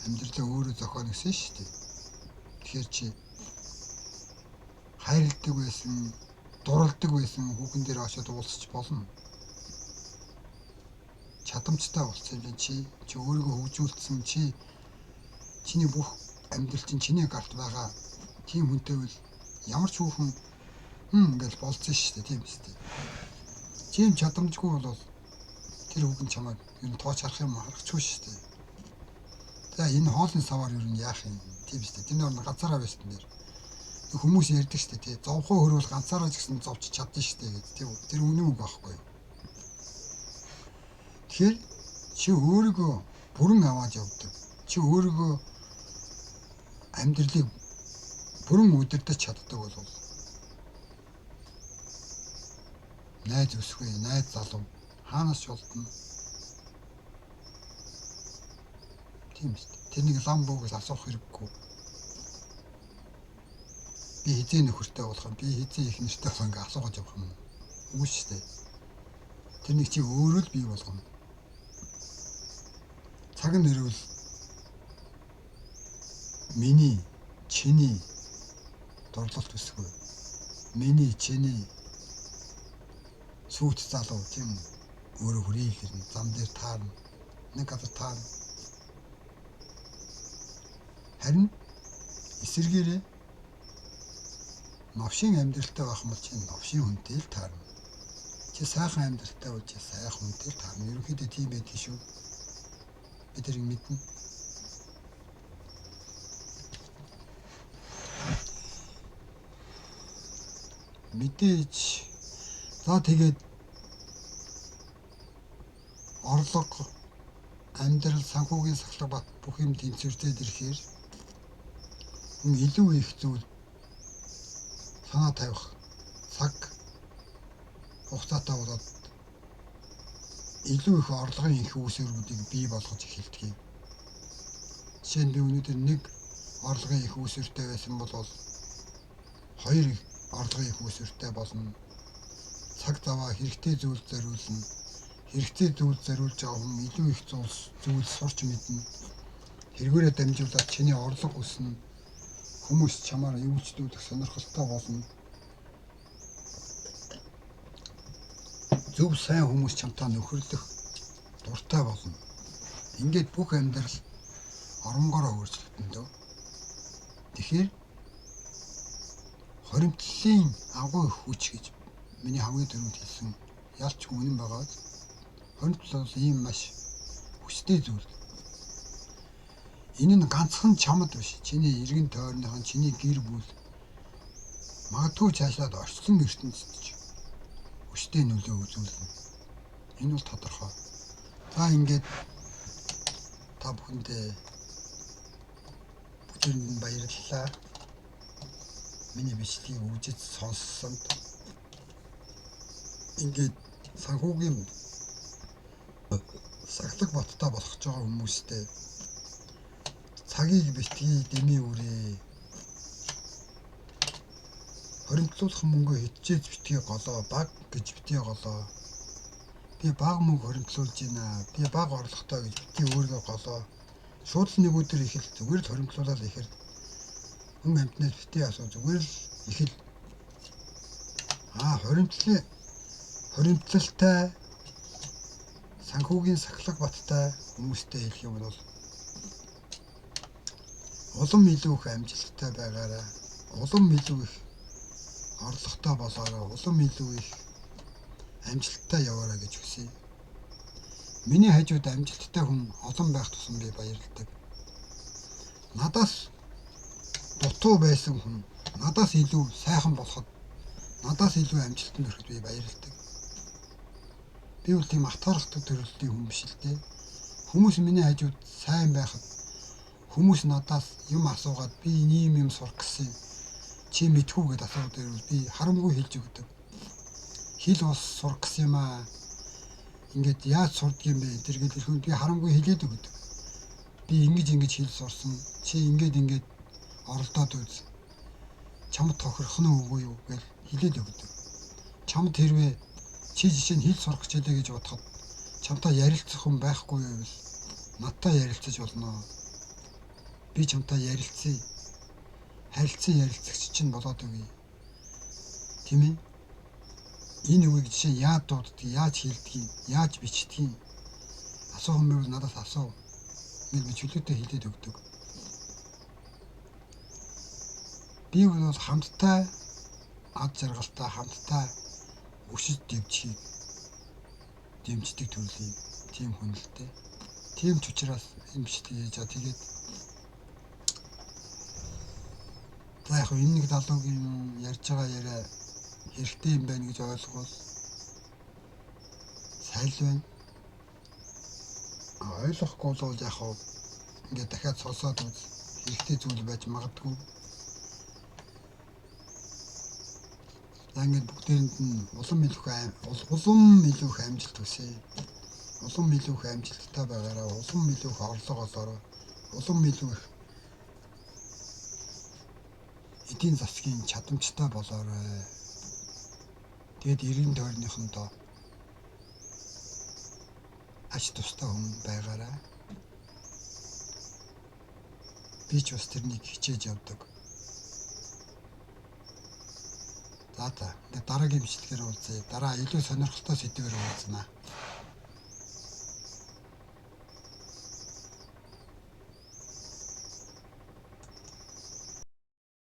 амьдралаа өөрөө зохионо гэсэн шүү дээ. Тэгэхээр чи хайрладаг байсан, дурладаг байсан хүүхэн дээр очиод уулзч болно. Чадамжтай болсон юм чи өөрийгөө хөгжүүлсэн чи чиний бүх амьдрал чинь чиний гарт байгаа Тийм хүнтэй бол ямар ч хүүхэн ингээл болцсон шүү дээ, тийм үстэй. Тийм чадамжгүй бол тэр хүүхэн чамайг ер нь тооч харах юм харахчгүй шүү дээ. За энэ хоолны саваар ер нь яах юм, тийм үстэй. Тэр нэг ганцаараа байсан дээр. Хүмүүс ярьдаг шүү дээ, тий. Зовхоо хөрвөл ганцаараа ч гэсэн зовч чадсан шүү дээ гэдэг. Тийм үү? Тэр үнэн үг байхгүй юу? Тэгэхээр чи өөрийгөө бүрэн аваад явдаг. Чи өөрийгөө амьдралыг бүрэн удирдах чаддаг бол найз өсвэ, найз залуу хаанаас ч олдно. Тийм шүү дээ. Тэр нэг лам буу гэж асуух хэрэггүй. Би хэзээ нөхөртэй болох юм, би хэзээ их нэртэй болох ингээ асуугаад явах юм. Үгүй шүү дээ. Тэр нэг чи өөрөө л бий болгоно. Цаг нь ирвэл миний, чиний дурлалт өсгөө. Миний, чиний сүйт залуу тийм өөрөө хүрээл ирнэ. Зам дээр таарна. Нэг газар таарна. Харин эсэргээрээ новшин амьдралтай байх юм бол чи новшин хүнтэй л таарна. Чи сайхан амьдралтай бол чи сайхан хүнтэй л таарна. Ерөнхийдөө тийм байдаг шүү. Би тэрийг мэднэ. Мэдээж за тэгээд орлого, амьдрал, санхүүгийн сахилга бат бүх юм тэнцвэртэй ирэхээр хүн илүү их зүйл санаа тавих цаг хугацаатай болоод илүү их орлогын их үүсвэрүүдийг бий болгож эхэлдэг юм. Жишээ нь би өнөөдөр нэг орлогын их үүсвэртэй байсан бол хоёр орлогын их үүсвэртэй болно. Цаг заваа хэрэгтэй зүйл зориулна. Хэрэгтэй зүйл зориулж байгаа хүн илүү их зүйл сурч мэднэ. Тэргээрээ дамжуулаад чиний орлого өснө. Хүмүүс чамаар эвлжлүүлэх сонирхолтой болно. Зөв сайн хүмүүс чамтай нөхөрлөх дуртай болно. Ингээд бүх амьдрал оронгороо өөрчлөгдөн дөө. Тэгэхээр хоримтлалын агуу их хүч гэж миний хамгийн түрүүнд хэлсэн ялч үнэн байгаа. Хоримтлал бол ийм маш хүчтэй зүйл. Энэ нь ганцхан чамд биш. Чиний эргэн тойрныхон, чиний гэр бүл магадгүй цаашлаад орчлон ертөнцид ч хүчтэй нөлөө үзүүлнэ. Энэ бол тодорхой. За ингээд та бүхэндээ бүгдэнд нь баярлалаа. Миний бичлэгийг үзэж сонссонд ингээд санхүүгийн сахилга баттай болох гэж байгаа хүмүүстэй цагийг битгий дэмий үрээ. Хоримтлуулах мөнгөө хичээж битгий голоо, баг гэж битгий голоо. Би бага мөнгө хоримтлуулж байна. Би бага орлоготой гэж битгий өөрийгөө голоо. Шууд л нэг өдөр их л зүгээр л хоримтлуулаад ихээр хүн амьтнаас битгий асуу, зүгээр л их л хоримтлалтай санхүүгийн сахилга баттай хүмүүстэй хэлэх юм бол улам илүү их амжилттай байгаарай, улам илүү их орлоготой болоорой, улам илүү их амжилттай яваарай гэж хүсье. Миний хажууд амжилттай хүн олон байх тусам би баярлалдаг. Надаас дутуу байсан хүн надаас илүү сайхан болоход, надаас илүү амжилтанд хүрэхэд би баярлалдаг. Би бол тийм атаархдаг төрөлтийн хүн биш л дээ. Хүмүүс миний хажууд сайн байхад хүмүүс надаас юм асуугаад би ийм юм сурах гэсэн юм. Чи мэдхүү гэдээ асууад ирвэл би харамгүй хэлж өгдөг. Хэл ус сурах гэсэн юм аа. Ингээд яаж сурдаг юм бэ? Тэр гэл ирэхэд би харамгүй хэлээд өгдөг. Би ингэж ингэж хэл сурсан. Чи ингээд ингээд оролдоод үз. Чамд тохирох нь үгүй юу гэж хэлээд өгдөг. Чамд хэрвээ чи жишээ нь хэл сурах гэж хэлээ гэж бодоход чамтай ярилцах хүн байхгүй байвал надтай ярилцаж болно. Би чамтай ярилцъя. Харилцан ярилцагч чинь болоод өгье. Тийм ээ? Энэ үгийг жишээ нь яаж дууддаг, яаж хэлдгийг, яаж бичдгийг асуух юм байвал надаас асуу. Ингээд би чөлөөтэй хэлээд өгдөг. Би бол хамттай ад жаргалтай хамттай өсөж дэвжихийг дэмждэг төрлийн тийм хүн л дээ. Тийм ч учраас энэ бичлэг хийж байгаа. Тэгээд за яг энэ нэг залуугийн ярьж байгаа яриа хэрэгтэй юм байна гэж ойлгвол сайн л байна. Ойлгохгүй бол яг ингээд дахиад сонсоод үз, хэрэгтэй зүйл байж магадгүй. За ингээд бүгдээрэнд нь улам илүү их амжилт хүсье. Улам илүү их амжилттай байгаарай, улам илүү их орлого олоорой, улам илүү их эдийн засгийн чадамжтай болоорой. Тэгээд эргэн тойрныхондоо ач тустай хүн байгаарай. Би ч бас тэрнийг хичээж явдаг. За за. Ингээд дараагийн бичлэгээр уулзъя. Дараа илүү сонирхолтой сэдвээр уулзнаа.